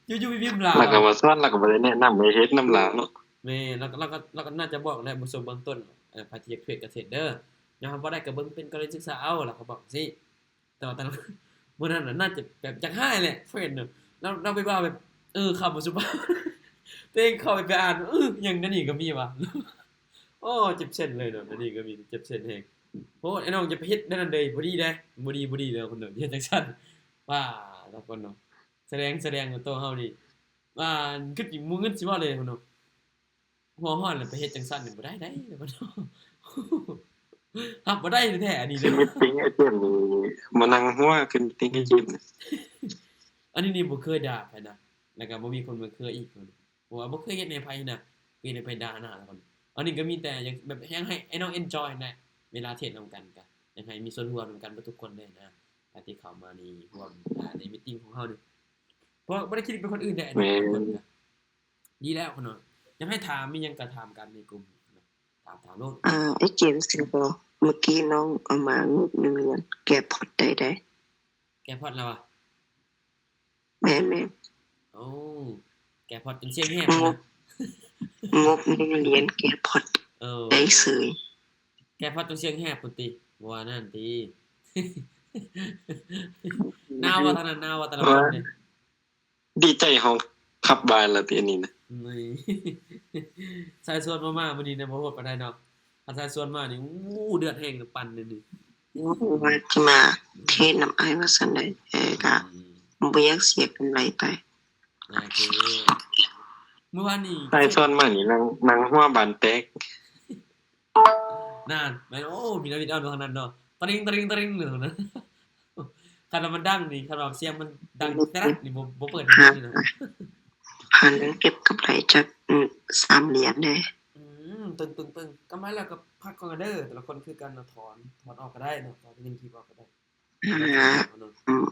ຢູ່ໆ ວິມລາວ ລາວກໍມາສອນ ລາວກໍບໍ່ໄດ້ແນະນຳໃຫ້ເຮັດນຳລາວເນາະ ແມ່ນ ລາວກໍ ລາວກໍ ລາວກໍໜ້າຈະບອກແຫຼະ ບົດສົມເບື້ອງຕົ້ນ ເອີ ໃຜທີ່ຢາກເທຣດກໍເທຣດເດີ ຍາມເຮົາບໍ່ໄດ້ກໍເບິ່ງເປັນກໍລະນີສຶກສາເອົາ ລາວກໍບອກຈັ່ງຊີ້ ແຕ່ວ່າຕອນ ມື້ນັ້ນນະ ໜ້າຈະແບບຢາກຮ້າຍແຫຼະ ເພິ່ນນະ ລາວ ລາວໄປເວົ້າແບບ ເອີ ຄຳບໍ່ສຸພາບ ຕົວເອງເຂົ້າໄປ ໄປອ່ານ ເອີ ຫຍັງແນວນີ້ກໍມີຫວາ ໂອ້ ເຈັບເສັ້ນເລີຍເນາະ ແນວນີ້ກໍມີ ເຈັບເສັ້ນແຮງ ໂອ້ ໄອ້ນ້ອງຢ່າໄປເຮັດແນວນັ້ນເດີ ບໍ່ດີເດ້ ບໍ່ດີ ບໍ່ດີເດີ ຄົນເດີ ຢ່າເຮັດຈັ່ງຊັ້ນ ປ້າ ລາວຄົນເນາະ ສະແດງ ສະແດງໂຕເຮົານີ້ ວ່າ ຄິດ ບໍ່ເງິນຊິເວົ້າເລີຍ ຄົນເນາະ ຫົວຮ້ອນແລ້ວໄປເຮັດຈັ່ງຊັ້ນນີ້ບໍ່ໄດ້ໃດ໋ ຮັບບໍ່ໄດ້ແທ້ໆ ອັນນີ້ ຄືມີຕິງໄອ້ເຈມນີ້ ມານັ່ງຫົວ ຄືມີຕິງໄອ້ເຈມນີ້ ອັນນີ້ນີ້ບໍ່ເຄີຍດ່າໃຜນະ ແລ້ວກໍບໍ່ມີຄົນມາເຄືອອີກ ເພາະວ່າບໍ່ເຄີຍເຮັດໃຫ້ໃຜນະ ເຮັດໃຫ້ໃຜດ່າໜ້າແລ້ວ. ອັນນີ້ກໍມີແຕ່ຢາກ ແບບ ຢາກໃຫ້ອ້າຍນ້ອງເອັນຈອຍແຫຼະ ເວລາເທດນຳກັນ ກໍຢາກໃຫ້ມີສ່ວນຮ່ວມນຳກັນເບິດທຸກຄົນເລີຍນະ ທີ່ເຂົ້າມາໃນຮ່ວມ ອ່າ ໃນມີດຕິງຂອງເຮົານີ້ ເພາະບໍ່ໄດ້ຄິດເປັນຄົນອື່ນເດ້ ອັນນີ້ທຸກຄົນກໍ ດີແລ້ວເນາະ. ຢາກໃຫ້ຖາມ ມີຫຍັງກໍຖາມກັນໃນກຸ່ມ ຖາມ ຖາມໂລດ. ອ່າ ອ້າຍເຈມ ເຊື່ອບໍ່ ເມື່ອກີ້ນ້ອງເອົາມາງົບໜຶ່ງຫຼຽນ ແກະພອດໄດ້ໃດ໋. ແກະພອດແລ້ວຫວາ? ແມ່ນໆ. ໂອ້ ແກະພອດຈົນສຽງແຫບ ງົບ ງົບໜຶ່ງຫຼຽນ ແກະພອດ ເອີ ໄດ້ເສີຍ. ແກະພອດຈົນສຽງແຫບພຸ້ນຕິ ບໍ່ວ່ານັ້ນຕິ. ໜາວບໍ່ທາງນັ້ນ ໜາວບໍ່ແຕ່ລະຄົນນີ້? ດີໃຈຮ້ອງຂັບບາຍລະຕິອັນນີ້ນະ. ນີ້ ສາຍຊວນບໍ່ມາມື້ນີ້ນະ ບໍ່ໂຫດປານໃດເນາະ. ຄັນສາຍຊວນມານີ້ ໂອ້ ເດືອດແຮງນະ ປັ່ນນີ້. ໂອ້ ວ່າຊິມາເທດນຳອ້າຍວ່າຊັ້ນໃດ ເອີ ກະ ອືມ ບໍ່ຢາກເສຍກຳໄລໄປ. ໂອເຄ ມື້ວານນີ້ ສາຍຊວນມານີ້ ນັ່ງ ນັ່ງຫົວບານແຕກ. ນັ້ນ ແມ່ນ ໂອ້ ມີແນວເຮັດເອົາເນາະ ທາງນັ້ນເນາະ ຕະລິງ ຕະລິງ ຕະລິງ ຢູ່ຫັ້ນນະ. ຄັນວ່າມັນດັງນີ້ ຄັນວ່າສຽງມັນດັງແຕຣດນີ້ ບໍ່ ບໍ່ເປີດໃຫ້ເບິ່ງນີ້ເນາະ. ຫາເງິນເກັບກຳໄລຈັກ ອືມ ສາມຫຼຽນເດ້. ອືມ ຕຶງໆໆ ກຳໄລແລ້ວກໍພັກກ່ອນເດີ. ແຕ່ລະຄົນຄືກັນເນາະ ຖອນ ຖອນອອກກໍໄດ້ເນາະ ຖອນເງິນກີບອອກກໍໄດ້. ອືມ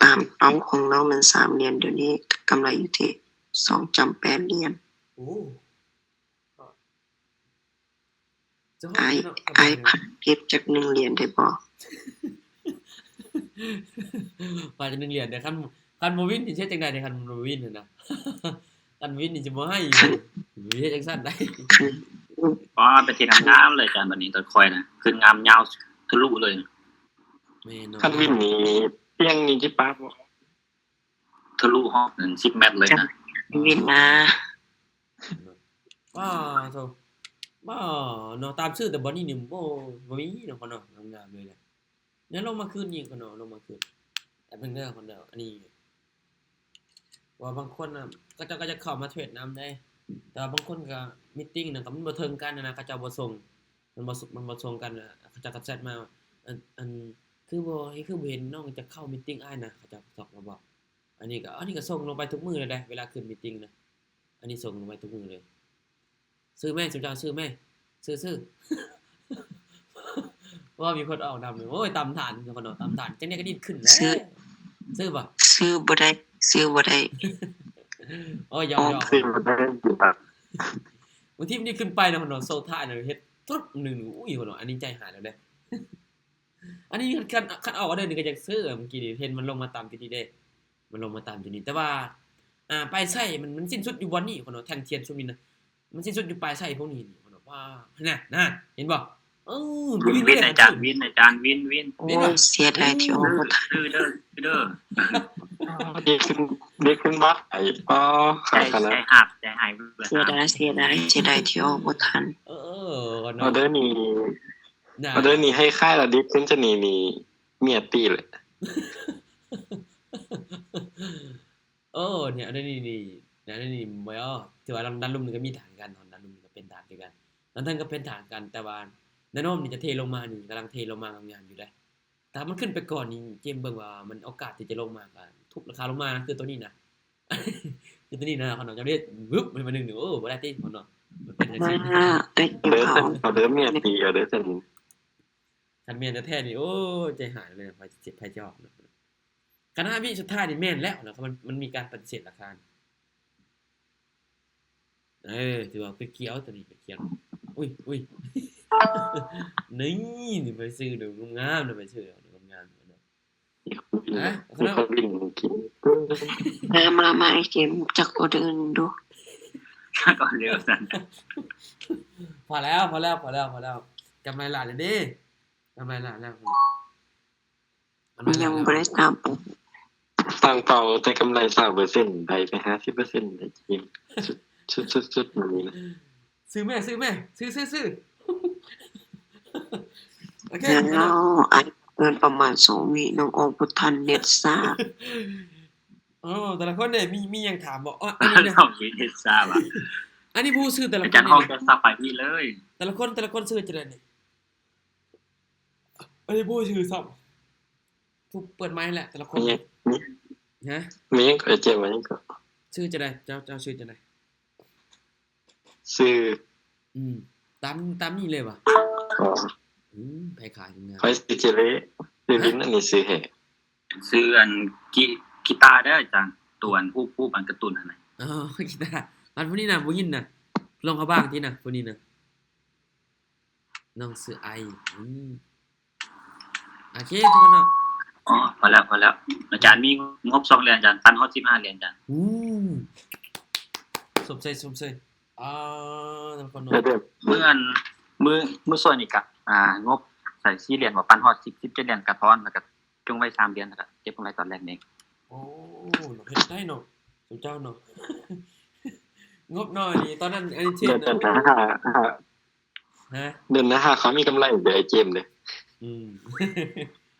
ຕາມເປົ້າຂອງນ້ອງແມ່ນສາມຫຼຽນ ດຽວນີ້ກຳໄລຢູ່ທີ່ສອງຈຳແປດຫຼຽນ. ໂອ້ ອ້າຍ ອ້າຍພັກເກັບຈັກໜຶ່ງຫຼຽນໄດ້ບໍ່? ພາກໜຶ່ງຫຼຽນເດີ. ຄັນ ຄັນບໍ່ວິນຊິເຮັດຈັ່ງໃດເດ ຄັນບໍ່ວິນຫັ້ນນະ? ຄັນວິນນີ້ຊິບໍ່ໃຫ້ ເຮັດຈັ່ງຊັ້ນໄດ໋. ວ້າ ໄປທີ່ງາມໆເລີຍອາຈານ ບັດນີ້ຕອນຂ້ອຍນະ ຂຶ້ນງາມຍາວທະລຸເລີຍ. ແມ່ນເນາະ ຄັນວິນນີ້ ສຽງນີ້ຊິປາກບໍ່? ທະລຸຮອດນັ້ນສິບແມັດເລີຍນະ ວິນນະ. ປ້າໂທ້ ປ້າເນາະ ຕາມຊື່ແຕ່ບ່ອນນີ້ນີ້ ໂອ້ ບໍ່ມີເນາະ ເນາະ ງາມໆເລີຍແຫຼະ. ຍັງລົງມາຄືນອີກເນາະ ລົງມາຄືນ. ແປັບໜຶ່ງເດີ ຄົນເດີ ອັນນີ້ ເພາະວ່າບາງຄົນນະ ເຂົາເຈົ້າກໍຢາກເຂົ້າມາເທຣດນຳເດ້ ແຕ່ວ່າບາງຄົນກໍມີດຕິງນະ ກໍມັນບໍ່ເຖິງກັນນະ ເຂົາເຈົ້າບໍ່ສົ່ງ ມັນບໍ່ ມັນບໍ່ສົ່ງກັນນະ ເຂົາເຈົ້າກໍແຊັດມາ ອັນ ອັນ ຄືບໍ່ ຄືບໍ່ເຫັນນ້ອງຈະເຂົ້າມີດຕິງອ້າຍນະ ເຂົາເຈົ້າກໍທັກມາບອກ. ອັນນີ້ກໍ ອັນນີ້ກໍສົ່ງລົງໄປທຸກມື້ເລີຍເດ້ ເວລາຂຶ້ນມີດຕິງນະ ອັນນີ້ສົ່ງລົງໄປທຸກມື້ເລີຍ. ຊື້ແມ້ ຊຸມເຈົ້າຊື້ແມ້ ຊື້ ຊື້ ເພາະວ່າມີຄົນອອກນຳ. ໂອ້ຍ ຕຳຖານ ຄົນເນາະ ຕຳຖານ ຈັ່ງໃດກໍດິ້ນຂຶ້ນແຫຼະ. ຊື້ ຊື້ບໍ່? ຊື້ບໍ່ໄດ້ ຊື້ບໍ່ໄດ້. ໂອ້ຍ ຢອກໆ ຊື້ບໍ່ໄດ້. ບາງທີມັນດິ້ນຂຶ້ນໄປນະ ຄົນເນາະ ໂຊທ້າຍນະ ເຮັດຕຣຶບໜຶ່ງ ອຸ້ຍ ຄົນເນາະ ອັນນີ້ໃຈຫາຍແລ້ວເດ້. ອັນນີ້ຄັນ ຄັນອອກອອເດີນີ້ກໍຢາກຊື້. ເມື່ອກີ້ນີ້ເຫັນມັນລົງມາຕຳຢູ່ນີ້ເດ້ ມັນລົງມາຕຳຢູ່ນີ້ ແຕ່ວ່າ ອ່າ ປາຍໄສ້ມັນ ມັນສິ້ນສຸດຢູ່ບ່ອນນີ້ ຄົນເນາະ ແທ່ງທຽນຊຸມນີ້ນະ ມັນສິ້ນສຸດຢູ່ປາຍໄສ້ພວກນີ້ ຄົນເນາະ. ວ້າ ຫັ້ນນະ ນັ້ນ ເຫັນບໍ່? ເອີ ວິນ ວິນ ອາຈານ ວິນ ອາຈານ ວິນ ວິນ ເຫັນບໍ່? ໂອ້ຍ ເສຍດາຍທີ່ອອກບໍ່ທັນ ຊື້ເດີ ຊື້ເດີ. ດີຂຶ້ນ ດີຂຶ້ນບັກໄອ້ ອໍ ໃຈ ໃຈຫາກ ໃຈຫາຍ ເສຍດາຍ ເສຍດາຍ ເສຍດາຍທີ່ອອກບໍ່ທັນ. ເອີ ເນາະ ອອເດີນີ້ ນະ ອອເດີນີ້ໃຫ້ຂາຍແລ້ວດີຂຶ້ນຈະນີ້ນີ້ ເມຍຕີແຫຼະ. ໂອ້ ນີ້ ອາ ອັນນີ້ ນີ້ ອັນນີ້ບໍ່ ຖືວ່າດັນລຸ່ມນີ້ກໍມີຖານກັນ ດັນລຸ່ມນີ້ກໍເປັນຖານຄືກັນ ດັນເທິງກໍເປັນຖານກັນ ແຕ່ວ່າແນວໂນ້ມນີ້ຈະເທລົງມານີ້ ກຳລັງເທລົງມາງາມໆຢູ່ເດ້. ຖ້າມັນຂຶ້ນໄປກ່ອນນີ້ ເຈມເບິ່ງວ່າມັນໂອກາດທີ່ຈະລົງມາກໍທຸບລາຄາລົງມານະ ຄືຕົວນີ້ນະ ຄືຕົວນີ້ນະ ເຂົາເນາະ ຈະເຮັດວຶບໃຫ້ມັນໜຶ່ງ ໂອ້ ບໍ່ໄດ້ຕິ ເຂົາເນາະ ມັນເປັນຈັ່ງຊີ້. ເອີ ເອີ ເອີ ເອີ ເມຍຕີ ເອີ ເອີ ຄັນແມ່ນແທ້ໆນີ້ ໂອ້ຍ ໃຈຫາຍເລີຍ ໃຜຊິເຈັບໃຜຈອກເນາະ. ຄັນຫ້າວິສຸດທ້າຍນີ້ແມ່ນແລ້ວເນາະ ມັນ ມັນມີການປະຕິເສດລາຄາ. ເອີ ຖືວ່າເປັນຂຽວ ຕົວນີ້ເປັນຂຽວ. ອຸ້ຍ ອຸ້ຍ ນີ້ ນີ້ໄປຊື້ດູງາມໆ ໄປຊື້ງາມໆເນາະ. ຮະ? ເອີ ມາ ມາ ໄອ້ເກມ ຈັກອອເດີໜຶ່ງດູ ຈັກອອເດີຊັ້ນ. ພໍແລ້ວ ພໍແລ້ວ ພໍແລ້ວ ພໍແລ້ວ ກຳໄລຫຼາຍແລ້ວເດ້ ກຳໄລຫຼາຍແລ້ວ. ຍັງບໍ່ໄດ້ສາມ ຕັ້ງເປົ້າແຕ່ກຳໄລຊາວເປີເຊັນ ໄດ້ແຕ່ຫ້າສິບເປີເຊັນ ໄດ້ຈິງ ສຸດໆໆ ມື້ນີ້ນະ. ຊື້ແມ່ ຊື້ແມ່ ຊື້ ຊື້ ຊື້. ໂອເຄ ແລ້ວ ອັນ ເກີນປະມານສອງວິ ນ້ອງອອກບໍ່ທັນ ເນັດຊ້າ. ໂອ້ ແຕ່ລະຄົນເດ້ ມີ ມີຫຍັງຖາມບໍ່? ອໍ ອັນນີ້ນະ ສອງວິ ເນັດຊ້າຫວາ? ອັນນີ້ຜູ້ຊື່ແຕ່ລະຄົນ ອາຈານຮອກແຕ່ສະບາຍດີເລີຍ ແຕ່ລະຄົນ ແຕ່ລະຄົນຊື່ຈັ່ງໃດນີ້? ອັນນີ້ຜູ້ຊື່ຊ້ຳ ຜູ້ເປີດໄມແຫຼະ ແຕ່ລະຄົນ. ມີ ມີ ຮະ? ມີຫຍັງກໍ ເຈັບວ່າຫຍັງກໍ? ຊື່ຈັ່ງໃດ? ເຈົ້າ ເຈົ້າຊື່ຈັ່ງໃດ? ຊື່ ອືມ ຕາມ ຕາມນີ້ເລີຍຫວາ? ອໍ ອືມ ໃຜຂາຍງາມ? ຂ້ອຍຊື່ເຈເລ ຊື່ ຮະ? ວິນ ອັນນີ້ຊື່ແທ້. ຊື່ອັນ ກີ ກີຕາເດີອາຈານ ຕົວອັນຮູບ ຮູບອັນກາຕູນຫັ້ນນະ. ອໍ ກີຕາ. ອັນຜູ້ນີ້ນະ ຜູ້ຍິງນະ ລອງເຂົ້າບ້າງຕິນະ ຜູ້ນີ້ນະ. ນ້ອງຊື່ໄອ. ອືມ ໂອເຄ ທຸກຄົນເນາະ. ອໍ ພໍແລ້ວ ພໍແລ້ວ. ອາຈານມີງົບສອງຫຼຽນ ອາຈານປັນຮອດສິບຫ້າຫຼຽນອາຈານ. ໂອ້ ຊົມເຊີຍ ຊົມເຊີຍ. ອ່າ ທຸກຄົນເນາະ. ມື້ອັນ ມື້ ມື້ຊ່ວຍນີ້ກະ ອ່າ ງົບໃສ່ສີ່ຫຼຽນ ວ່າປັນຮອດສິບ ສິບເຈັດຫຼຽນກະທອນ ແລ້ວກະ ຈົ່ງໄວ້ສາມເດືອນ ແລ້ວກະເກັບກຳໄລຕອນແລກເອງ. ໂອ້ ເນາະ ເຮັດໄດ້ເນາະ ສົມເຈົ້າເນາະ. ງົບໜ້ອຍນີ້ ຕອນນັ້ນ ອັນນີ້ເທຣດນະ ເດືອນ ຫ້າ ຫ້າ ຮະ? ເດືອນລະຫ້າ ເຂົາມີກຳໄລເດີ ໄອ້ເຈມເດີ. ອືມ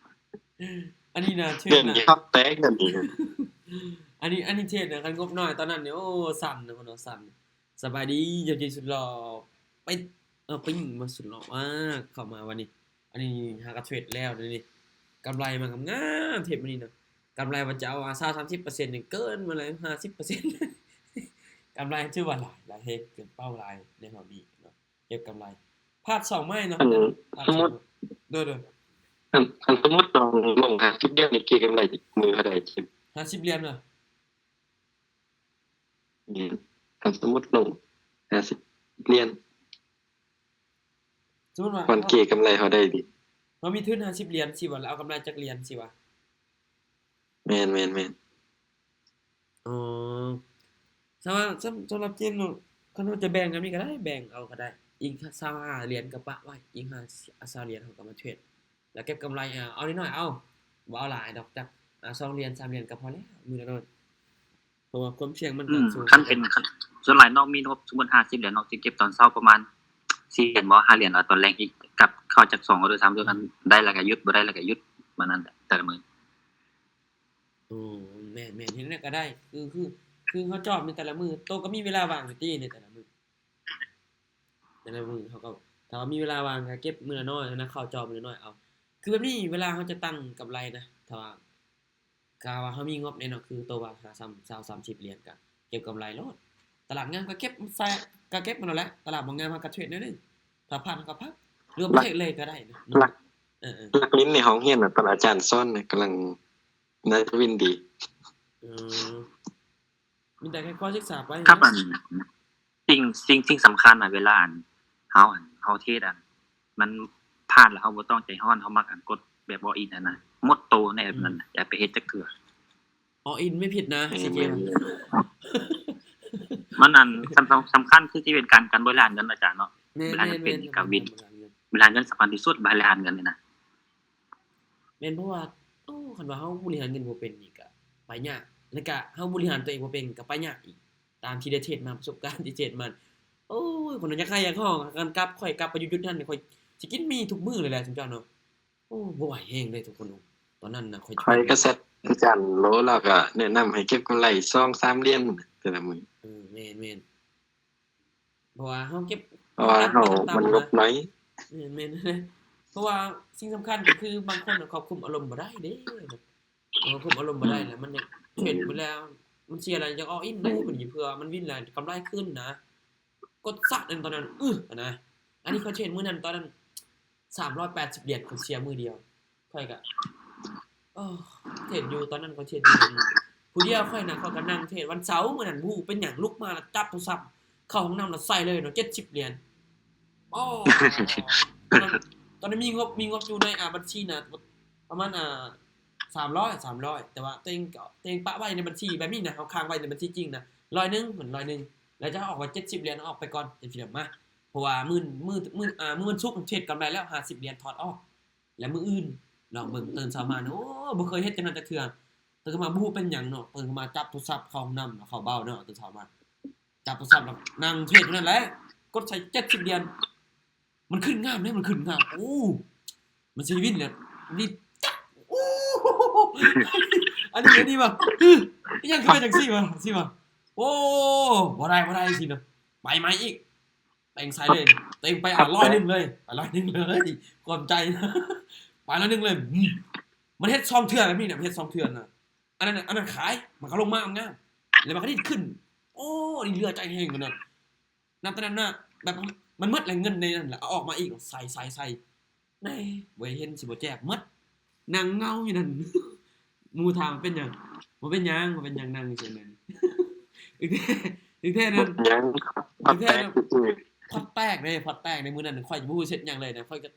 ອັນນີ້ນະ ເທຣດນະ ເດືອນນີ້ຄັບແຕກເດືອນນີ້. ອັນນີ້ ອັນນີ້ເທຣດນະ ຄັນງົບໜ້ອຍຕອນນັ້ນນີ້ ໂອ້ ສັ່ນນະ ເນາະ ສັ່ນ. ສະບາຍດີ ເຈົ້າຈີນສຸດຫຼໍ່ ໄປ ເອີ ປີ້ງມາສຸດຫຼໍ່ ອາ ເຂົ້າມາວັນນີ້. ອັນນີ້ຫາກະເທຣດແລ້ວນີ້ ກຳໄລມາງາມໆ ເທຣດມື້ນີ້ນະ. ກຳໄລວ່າຈະເອົາ ອາ ຊາວສາມສິບເປີເຊັນນີ້ ເກີນມາແລ້ວຫ້າສິບເປີເຊັນ. ກຳໄລຖືວ່າຫຼາຍ ຫຼາຍແຮງ ເກີນເປົ້າຫຼາຍໃນຮອບນີ້ເນາະ ເກັບກຳໄລ. ພາດສອງໄມ້ເນາະ ອັນ ພາດສອງ ສົມມຸດ ໂດຍໆ ອັນ ອັນສົມມຸດລອງລົງຫ້າສິບຫຼຽນນີ້ ເກັບກຳໄລມື້ເທົ່າໃດ? ຫ້າສິບຫຼຽນເນາະ. ແມ່ນ ຄັນສົມມຸດລົງຫ້າສິບຫຼຽນ ສົມມຸດວ່າ ມັນເກກຳໄລເຮົາໄດ້ເດ. ເຮົາມີທຶນຫ້າສິບຫຼຽນຊິວ່າ ແລ້ວເອົາກຳໄລຈັກຫຼຽນຊິວ່າ? ແມ່ນໆໆ. ອໍ ສຳ ສຳ ສຳລັບເຈມເນາະ ຄັນເຮົາຈະແບ່ງແບບນີ້ກໍໄດ້ ແບ່ງເອົາກໍໄດ້ ອີກຊາວຫ້າຫຼຽນກໍປະໄວ້ ອີກຫ້າ ຊາວຫຼຽນເຮົາກໍມາເທຣດ ແລ້ວເກັບກຳໄລ ເອົາ ເອົາໜ້ອຍໆ ເອົາ ບໍ່ເອົາຫຼາຍດອກ ຈັກ ອາ ສອງຫຼຽນ ສາມຫຼຽນກໍພໍແລ້ວ ມື້ລະໜ້ອຍ. ເພາະວ່າຄວາມສ່ຽງມັນກໍ ອືມ ສູງ ຄັນເປັນ ສ່ວນຫຼາຍນ້ອງມີງົບສົມມຸດຫ້າສິບຫຼຽນ ນ້ອງຊິເກັບຕອນເຊົ້າປະມານສີ່ຫຼຽນບໍ່ ຫ້າຫຼຽນ ແລ້ວຕອນແລງອີກ ກັບເຂົ້າຈັກສອງ ຫຼື ສາມເທື່ອ ຄັນໄດ້ແລ້ວກໍຢຸດ ບໍ່ໄດ້ແລ້ວກໍຢຸດ ປະມານນັ້ນແຫຼະ ແຕ່ລະມື້. ໂອ້ ແມ່ນໆ ເຮັດແນວໃດກໍໄດ້ ຄື ຄື ຄືເຮົາຈອບໃນແຕ່ລະມື້ ໂຕກໍມີເວລາວ່າງຢູ່ຕິໃນແຕ່ລະມື້. ແຕ່ລະມື້ເຮົາກໍ ຖ້າວ່າມີເວລາວ່າງກໍເກັບມື້ລະໜ້ອຍນະ ເຂົ້າຈອບມື້ລະໜ້ອຍເອົາ. ຄືແບບນີ້ ເວລາເຮົາຈະຕັ້ງກຳໄລນະ ຖ້າວ່າ ກະວ່າເຮົາມີງົບແນ່ເນາະ ຄືໂຕວ່າຫາຊາວ ຊາວ ສາມສິບຫຼຽນ ກະເກັບກຳໄລໂລດ. ຕະຫຼາດງາມກະເກັບໃສ່ ກະເກັບມັນນັ້ນແຫຼະ ຕະຫຼາດບໍ່ງາມເຮົາກະເທຣດໜ້ອຍໜຶ່ງ ຖ້າຜ່ານເຮົາກະພັກ ຫຼືວ່າບໍ່ເທຣດເລີຍກະໄດ້ເນາະ. ຫຼັກ ຫຼັກ ເອີໆ ຫຼັກເລນໃນຫ້ອງຮຽນນະ ຕອນອາຈານສອນນະ ກຳລັງ ໜ້າຈະວິນດີ. ເອີ ມີແຕ່ຄ່ອຍໆສຶກສາໄປ ຄັບ ອັນ ສິ່ງ ສິ່ງ ສິ່ງສຳຄັນນະ ເວລາ ອັນ ເຮົາ ອັນ ເຮົາເທຣດ ອັນ ມັນພາດແລ້ວເຮົາບໍ່ຕ້ອງໃຈຮ້ອນ ເຮົາມັກ ອັນ ກົດແບບ all in ຫັ້ນນະ ໝົດໂຕໃນແອັບນັ້ນນະ ອືມ ຢ່າໄປເຮັດຈັກເທື່ອ. All in ໄມ່ຜິດນະ ແມ່ນ ຊິເກມ ແມ່ນ ມັນ ອັນ ສຳ ສຳ ສຳຄັນຄືຊິເປັນການ ການບໍລິຫານເງິນ ອາຈານເນາະ. ແມ່ນໆໆ ເວລາເງິນເປັນນີ້ກະວິນ ການບໍລິຫານເງິນ ບໍລິຫານເງິນສຳຄັນທີ່ສຸດ ບໍລິຫານເງິນນີ້ນະ. ແມ່ນ ເພາະວ່າ ໂອ້ ຄັນວ່າເຮົາບໍລິຫານເງິນບໍ່ເປັນນີ້ກະໄປຍາກ ແລ້ວກະເຮົາບໍລິຫານຕົວເອງບໍ່ເປັນກະໄປຍາກອີກ ຕາມທີ່ໄດ້ເທຣດມາ ປະສົບການທີ່ເທຣດມາ. ໂອ້ຍ ຄົນຢາກໄຫ້ຢາກຮ້ອງກັນ ກັບຂ້ອຍກັບໄປຢູ່ຈຸດນັ້ນ ຂ້ອຍຊິກິນໝີ່ທຸກມື້ເລີຍແຫຼະ ຊຸມເຈົ້າເນາະ. ໂອ້ ບໍ່ໄຫວແຮງເລີຍທຸກຄົນ. ຕອນນັ້ນນະ ຂ້ອຍ ຂ້ອຍກະແຊັດອາຈານໂລ ລາວກະແນະນຳໃຫ້ເກັບກຳໄລສອງສາມຫຼຽນແຕ່ລະມື້. ເອີ ແມ່ນໆ. ເພາະວ່າເຮົາເກັບ ເພາະວ່າເຮົາ ມັນງົບໜ້ອຍ. ແມ່ນໆ ເພາະວ່າສິ່ງສຳຄັນກໍຄືບາງຄົນນະຄວບຄຸມອາລົມບໍ່ໄດ້ເດ້ ຄວບຄຸມອາລົມບໍ່ໄດ້ ອືມ ແລ້ວມັນຢາກເທຣດໄປແລ້ວ ມັນເສຍແລ້ວຢາກ all in ເດ້ ບັດນີ້ ເພື່ອມັນວິນແລ້ວກຳໄລຄືນນະ ກົດຊັດອັນຕອນນັ້ນ ອື ຫັ້ນນະ. ອັນນີ້ຂ້ອຍເທຣດມື້ນັ້ນ ຕອນນັ້ນ ສາມຮ້ອຍແປດສິບຫຼຽນ ຂ້ອຍເສຍມື້ດຽວ. ຂ້ອຍກະ ໂອ້ ເທຣດຢູ່ ຕອນນັ້ນຂ້ອຍເທຣດຢູ່ຜູ້ດຽວ ຂ້ອຍນະ ຂ້ອຍກະນັ່ງເທຣດວັນເສົາ ມື້ນັ້ນບໍ່ຮູ້ເປັນຫຍັງ ລຸກມາລະຈັບໂທລະສັບ ເຂົ້າຫ້ອງນ້ຳລະໃສ່ເລີຍເນາະ ເຈັດສິບຫຼຽນ. ໂອ້ ຕອນນັ້ນ ຕອນນັ້ນມີງົບ ມີງົບຢູ່ໃນ ອາ ບັນຊີນະ ປະມານ ອາ ສາມຮ້ອຍ ສາມຮ້ອຍ ແຕ່ວ່າຕົວເອງ ຕົວເອງປະໄວ້ໃນບັນຊີແບບນີ້ນະ ເຮົາຄ້າງໄວ້ໃນບັນຊີຈິງນະ ຮ້ອຍໜຶ່ງ ເພິ່ນ ຮ້ອຍໜຶ່ງ ແລ້ວຈະເອົາອອກໄວ້ເຈັດສິບຫຼຽນ ເອົາອອກໄປກ່ອນ ເຈັດສິບຫຼຽນມາ ເພາະວ່າມື້ ມື້ ມື້ ອາ ມື້ວັນສຸກເທຣດກຳໄລແລ້ວ ຫ້າສິບຫຼຽນ ຖອດອອກ. ແລ້ວມື້ອື່ນລອງເບິ່ງ ຕື່ນເຊົ້າມາ ໂອ້ ບໍ່ເຄີຍເຮັດຈັ່ງນັ້ນຈັກເທື່ອ. ຕື່ນຂຶ້ນມາບໍ່ຮູ້ເປັນຫຍັງເນາະ ຕື່ນຂຶ້ນມາຈັບໂທລະສັບເຂົ້າຫ້ອງນ້ຳ ເຂົ້າເບົາເນາະ ຕື່ນເຊົ້າມາ ຈັບໂທລະສັບແລ້ວນັ່ງເທຣດຢູ່ນັ້ນແຫຼະ ກົດໃສ່ເຈັດສິບຫຼຽນ. ມັນຂຶ້ນງາມເດ້ ມັນຂຶ້ນງາມ ໂອ້ ມັນຊິວິນແລ້ວ ວິນຈັກ ໂອ້ ອັນນີ້ ອັນນີ້ວ່າ ອີຫຍັງຄືເປັນຈັ່ງຊີ້ວະ ຊີ້ວະ ໂອ້ ບໍ່ໄດ້ ບໍ່ໄດ້ ຊີ້ນະ ໄປໃໝ່ອີກ. ຕົວເອງໃສ່ເລີຍ ຕົວເອງໄປ ອາ ຮ້ອຍໜຶ່ງເລີຍ ໄປຮ້ອຍໜຶ່ງເລີຍ ຂອບໃຈ ໄປຮ້ອຍໜຶ່ງເລີຍ. ອືມ ມັນເຮັດສອງເທື່ອແບບນີ້ນະ ມັນເຮັດສອງເທື່ອນະ. ອັນນັ້ນ ອັນນັ້ນຂາຍ ມັນກໍລົງມາງາມ ແລ້ວມັນກະດິດຂຶ້ນ. ໂອ້ ອັນນີ້ເຫຼືອໃຈແຮງໂຕນັ້ນ. ນັບແຕ່ນັ້ນມາ ແບບມັນໝົດແລ້ວ ເງິນໃນນັ້ນລະ ເອົາອອກມາອີກ ໃສ່ ໃສ່ ໃສ່ ແນ່ ບໍ່ເຫັນຊິບໍ່ແຈກໝົດ. ນັ່ງເຫງົາຢູ່ນັ້ນ ໝູ່ຖາມວ່າເປັນຫຍັງ? ບໍ່ເປັນຫຍັງ ບໍ່ເປັນຫຍັງ ນັ່ງຊື່ໆ ແມ່ນ ຖືກແທ້ ຖືກແທ້ນັ້ນ ຫຍັງ ພອດແຕກ ຖືກແທ້ນັ້ນ ພອດແຕກເດ້ ພອດແຕກໃນມື້ນັ້ນ ຂ້ອຍບໍ່ຮູ້ເຮັດຫຍັງເລີຍນະ ຂ້ອຍກະ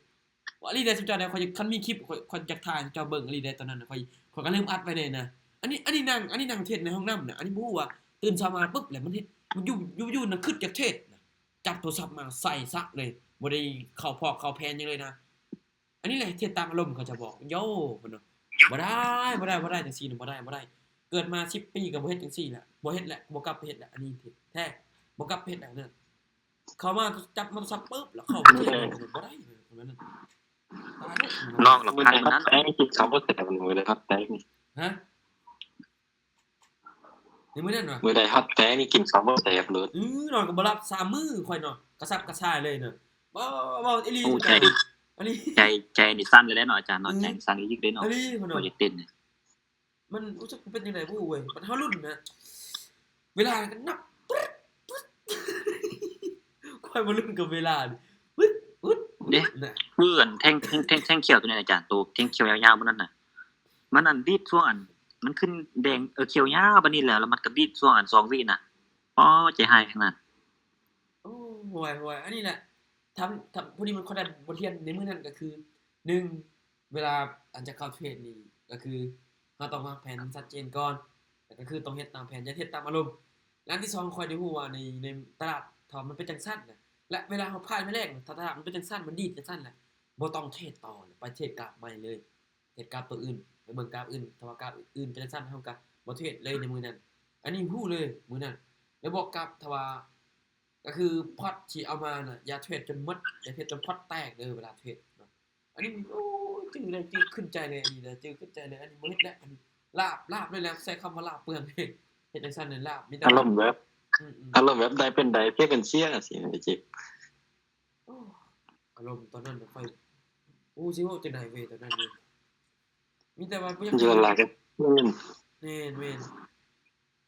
ເວົ້າອີ່ຫຼີເດ້ຊຸມເຈົ້ານະ ຂ້ອຍຄັນມີຄລິບ ຂ້ອຍ ຂ້ອຍຢາກຖ່າຍໃຫ້ເຈົ້າເບິ່ງອີ່ຫຼີເດ້ຕອນນັ້ນນະ ຂ້ອຍ ຂ້ອຍກະລືມອັດໄວ້ແດ່ນະ. ອັນນີ້ ອັນນີ້ນັ່ງ ອັນນີ້ນັ່ງເທດໃນຫ້ອງນ້ຳນະ ອັນນີ້ບໍ່ຮູ້ວ່າຕື່ນເຊົ້າມາປຶບ ແລ້ວມັນເຮັດ ຢູ່ ຢູ່ ຢູ່ນະ ຄຶດຢາກເທດນະ ຈັບໂທລະສັບມາໃສ່ຊະເລີຍ ບໍ່ໄດ້ເຂົ້າພອກເຂົ້າແຜນຫຍັງເລີຍນະ. ອັນນີ້ແຫຼະເທດຕາມອາລົມ ເຂົາຈະບອກ ໂຢ ເພິ່ນວ່າ ບໍ່ໄດ້ ບໍ່ໄດ້ ບໍ່ໄດ້ ຈັ່ງຊີ້ນະ ບໍ່ໄດ້ ບໍ່ໄດ້ ເກີດມາສິບປີກະບໍ່ເຮັດຈັ່ງຊີ້ແຫຼະ ບໍ່ເຮັດແຫຼະ ບໍ່ກັບໄປເຮັດແຫຼະ ອັນນີ້ເທດແທ້ ບໍ່ກັບໄປເຮັດແຫຼະນະ. ເຂົ້າມາຈັບມາໂທລະສັບປຶບ ແລ້ວເຂົ້າໄປເທດ ບໍ່ໄດ້ ບໍ່ໄດ້ ປະມານນັ້ນ ຕາຍແລ້ວ ນ້ອງລະ ມື້ໃດຮອດແຕກນີ້ກິນເຂົ້າບໍ່ແຊບ ມື້ໃດຮອດແຕກນີ້ ຮະ? ໃນມື້ນັ້ນຫວາ? ມື້ໃດຮອດແຕກນີ້ກິນເຂົ້າບໍ່ແຊບເລີຍ. ອື ນອນກະບໍ່ຫຼັບສາມມື້ຂ້ອຍເນາະ ກະສັບກະສ່າຍເລີຍເນາະ. ເວົ້າ ເວົ້າອີ່ຫຼີ ໂອ້ ໃຈ ອີ່ຫຼີ ໃຈ ໃຈນີ້ສັ່ນເລີຍເນາະອາຈານເນາະ. ອື ໃຈສັ່ນອີ່ຫຼີເດ້ເນາະ ອີ່ຫຼີເນາະ ບໍ່ຢາກເຕັ້ນເລີຍ. ມັນ ໂອ້ ຈັກເປັນຈັ່ງໃດບໍ່ຮູ້ເວີຍ ບັດເຮົາລຸ້ນນະ ເວລາກະນັບ ປຶດ ປຶດ ຂ້ອຍບໍ່ລຸ້ນກັບເວລານີ້ ປຶດ ປຶດ ເດ້ ນະ ຄືອັນແທ່ງ ແທ່ງ ແທ່ງ ແທ່ງຂຽວໂຕນັ້ນອາຈານ ໂຕແທ່ງຂຽວຍາວໆ ບາດນັ້ນນະ ມັນອັນດີດຊ່ວງອັນ ມັນຂຶ້ນແດງ ເອີ ຂຽວຍາວບາດນີ້ແລ້ວ ແລ້ວມັນກະດີດຊ່ວງອັນສອງວິນະ ອໍ ໃຈຮ້າຍຂະໜາດ. ໂອ້ ໂຫຍ ໂຫຍ ອັນນີ້ແຫຼະ ທຳ ທຳ ພໍດີມັນ ຂ້ອຍໄດ້ບົດຮຽນໃນມື້ນັ້ນກະຄື ໜຶ່ງ ເວລາອັນຈະເຂົ້າເທຣດນີ້ ກະຄືເຮົາຕ້ອງວາງແຜນຊັດເຈນກ່ອນ ແລ້ວກະຄືຕ້ອງເຮັດຕາມແຜນ ຢ່າເຮັດຕາມອາລົມ. ແລະ ອັນທີສອງ ຂ້ອຍໄດ້ຮູ້ວ່າໃນ ໃນຕະຫຼາດຖ້າມັນເປັນຈັ່ງຊັ້ນນະ ແລະ ເວລາເຮົາພາດມື້ແລກ ຖ້າຕະຫຼາດມັນເປັນຈັ່ງຊັ້ນ ມັນດີດຈັ່ງຊັ້ນແຫຼະ ບໍ່ຕ້ອງເທຣດຕໍ່ ໄປເທຣດກາບໃໝ່ເລີຍ ເຮັດກາບໂຕອື່ນ ໄປເບິ່ງກາບອື່ນ ຖ້າວ່າກາບອື່ນເປັນຈັ່ງຊັ້ນ ເຮົາກະບໍ່ເທຣດເລີຍໃນມື້ນັ້ນ. ອັນນີ້ຮູ້ເລີຍມື້ນັ້ນ ແລ້ວບວກກັບຖ້າວ່າ ກະຄືພອດທີ່ເອົາມານະ ຢ່າເທຣດຈົນໝົດ ຢ່າເທຣດຈົນພອດແຕກເດີ ເວລາເທຣດເນາະ. ອັນນີ້ ໂອ້ຍ ຈື່ໄດ້ ຈື່ ຂຶ້ນໃຈເລີຍ ອັນນີ້ນະ ຈື່ຂຶ້ນໃຈເລີຍ ອັນນີ້ບໍ່ເຮັດແລ້ວ ອັນນີ້ລາບ ລາບເລີຍແຫຼະ ໃຊ້ຄຳວ່າລາບເປືອງ ເຮັດຈັ່ງຊັ້ນເລີຍ ລາບ ມີແຕ່ ອາລົມແບບ ອືມໆ ອາລົມແບບ ໄດ້ເປັນໄດ້ ເພຍກັນເສຍ ຈັ່ງຊີ້ນະ ເຈັບ. ໂອ້ ອາລົມຕອນນັ້ນຂ້ອຍ ໂອ້ ຊິເວົ້າຈັ່ງໃດເວີຍ ຕອນນັ້ນເວີຍ ມີແຕ່ວ່າບໍ່ຢາກ ຢູ່ຫຼາຍກັນ ແມ່ນ ແມ່ນ ແມ່ນ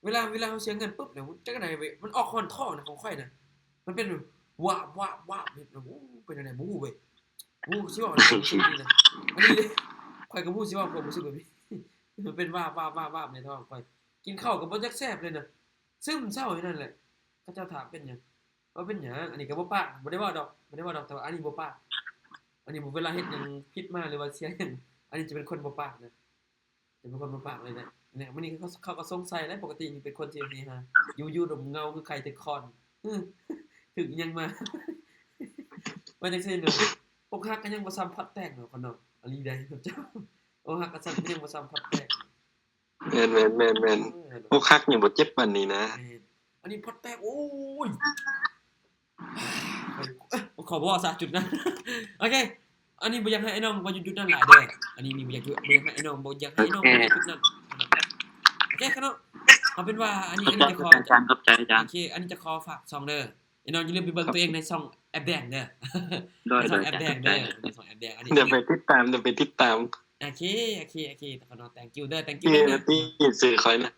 ເວລາ ເວລາເຮົາເສຍເງິນປຶບນະ ມັນຈັ່ງໃດເວີຍ ມັນອອກຮອນທ້ອງນະ ຂອງຂ້ອຍນະ ມັນເປັນວາບ ວາບ ວາບ ເຮັດ ໂອ້ ເປັນແນວໃດບໍ່ຮູ້ເວີຍ ບໍ່ຮູ້ຊິເວົ້າຈັ່ງໃດ ອັນນີ້ເດ້ ຂ້ອຍກະບໍ່ຮູ້ຊິເວົ້າຄວາມຮູ້ສຶກແບບນີ້ ມັນເປັນວາບ ວາບ ວາບ ວາບ ໃນທ້ອງຂ້ອຍ ກິນເຂົ້າກະບໍ່ຢາກແຊບເລີຍນະ ຊຶມເຊົາຢູ່ນັ້ນແຫຼະ ເຂົາເຈົ້າຖາມເປັນຫຍັງ ວ່າເປັນຫຍັງ ອັນນີ້ກະບໍ່ປາກ ບໍ່ໄດ້ເວົ້າດອກ ບໍ່ໄດ້ເວົ້າດອກ ແຕ່ວ່າອັນນີ້ບໍ່ປາກ ອັນນີ້ເວລາເຮັດຫຍັງຜິດມາ ຫຼືວ່າເສຍຫຍັງ ອັນນີ້ຈະເປັນຄົນບໍ່ປາກນະ ຈະເປັນຄົນບໍ່ປາກເລີຍແຫຼະ. ແນວມື້ນີ້ເຂົາ ເຂົາກະສົງໄສແຫຼະ ປົກກະຕິນີ້ເປັນຄົນທີ່ເຮຮາ ຢູ່ໆ ດົມເຫງົາຄືໄຂ່ເຕັກຄອນ ຮຶ ຖືກອີ່ຫຍັງມາ ວ່າຈັ່ງຊີ້ເນາະ ອົກຫັກກະຍັງບໍ່ຊ່ຳພອດແຕກເນາະ ຂະນ້ອງ ອີ່ຫຼີໃດ໋ ເຈົ້າ ອົກຫັກກະຊ່ຳ ຍັງບໍ່ຊ່ຳພອດແຕກ. ແມ່ນໆໆໆ ເອີ ອົກຫັກຍັງບໍ່ເຈັບປານນີ້ນະ ແມ່ນ ອັນນີ້ພອດແຕກ ໂອ້ຍ ຂໍບໍ່ເວົ້າຊະຈຸດນັ້ນ ໂອເຄ ອັນນີ້ບໍ່ຢາກໃຫ້ອ້າຍນ້ອງວ່າຢູ່ຈຸດນັ້ນຫຼາຍເດີ ອັນນີ້ນີ້ບໍ່ຢາກ ບໍ່ຢາກໃຫ້ອ້າຍນ້ອງ ບໍ່ຢາກໃຫ້ອ້າຍນ້ອງຢູ່ຈຸດນັ້ນ ໂອເຄ ຂະນ້ອງ ເອົາເປັນວ່າອັນນີ້ ອັນນີ້ຈະຂໍ ຂອບໃຈອາຈານ ຂອບໃຈອາຈານ ໂອເຄ ອັນນີ້ຈະຂໍຝາກຊ່ອງເດີ ອ້າຍນ້ອງຢ່າລືມໄປເບິ່ງໂຕເອງໃນຊ່ອງແອັບແດງເດີ ໂດຍ ໃນຊ່ອງແອັບແດງເດີ ໃນຊ່ອງແອັບແດງ ອັນນີ້ ດຽວໄປຕິດຕາມ ດຽວໄປຕິດຕາມ ໂອເຄ ໂອເຄ ໂອເຄ ຂະນ້ອງ thank you ເດີ thank you ເດີ ຊື່ຂ້ອຍນະ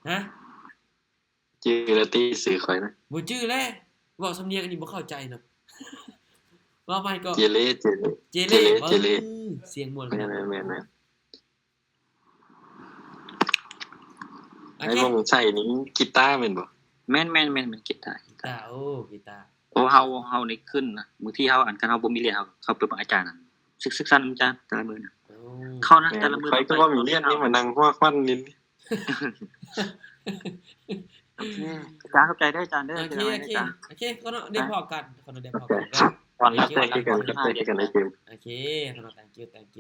ຮະ ຈື່ລະຕິ ຊື່ຂ້ອຍນະ ບໍ່ຈື່ແຫຼະ ເວົ້າສຳນຽງອັນນີ້ບໍ່ເຂົ້າໃຈເນາະ ເວົ້າໃໝ່ກໍ ເຈເລ ເຈເລ ເຈເລ ເຈເລ ເອີ ສຽງມ່ວນ ແມ່ນໆໆ ໂອເຄ ໄອ້ວົງໄຊນີ້ກີຕາແມ່ນບໍ່? ແມ່ນໆໆໆ ກີຕາ ກີຕາ ໂອ້ ກີຕາ ໂອ້ ເຮົາ ເຮົານີ້ຂຶ້ນນະ ບາງທີເຮົາ ອັນ ຄັນເຮົາບໍ່ມີລຽນ ເຮົາ ເຮົາໄປເບິ່ງອາຈານນັ້ນ ສຶກ ສຶກຊັ້ນອາຈານແຕ່ລະມື້ນະ ໂອ້ ເຂົ້ານະ ແຕ່ລະມື້ ຂ້ອຍກະບໍ່ມີລຽນນີ້ ມານັ່ງຫົວຄວັນຢູ່ນີ້ ໂອເຄ ອາຈານ ຂອບໃຈເດີອາຈານເດີ ໂອເຄ ໂອເຄ ໂອເຄ ຂອບໃຈ ໄດ້ພໍ້ກັນ ໄດ້ພໍ້ກັນ ຂອບໃຈຄືກັນ ຂອບໃຈຄືກັນ thank you thank you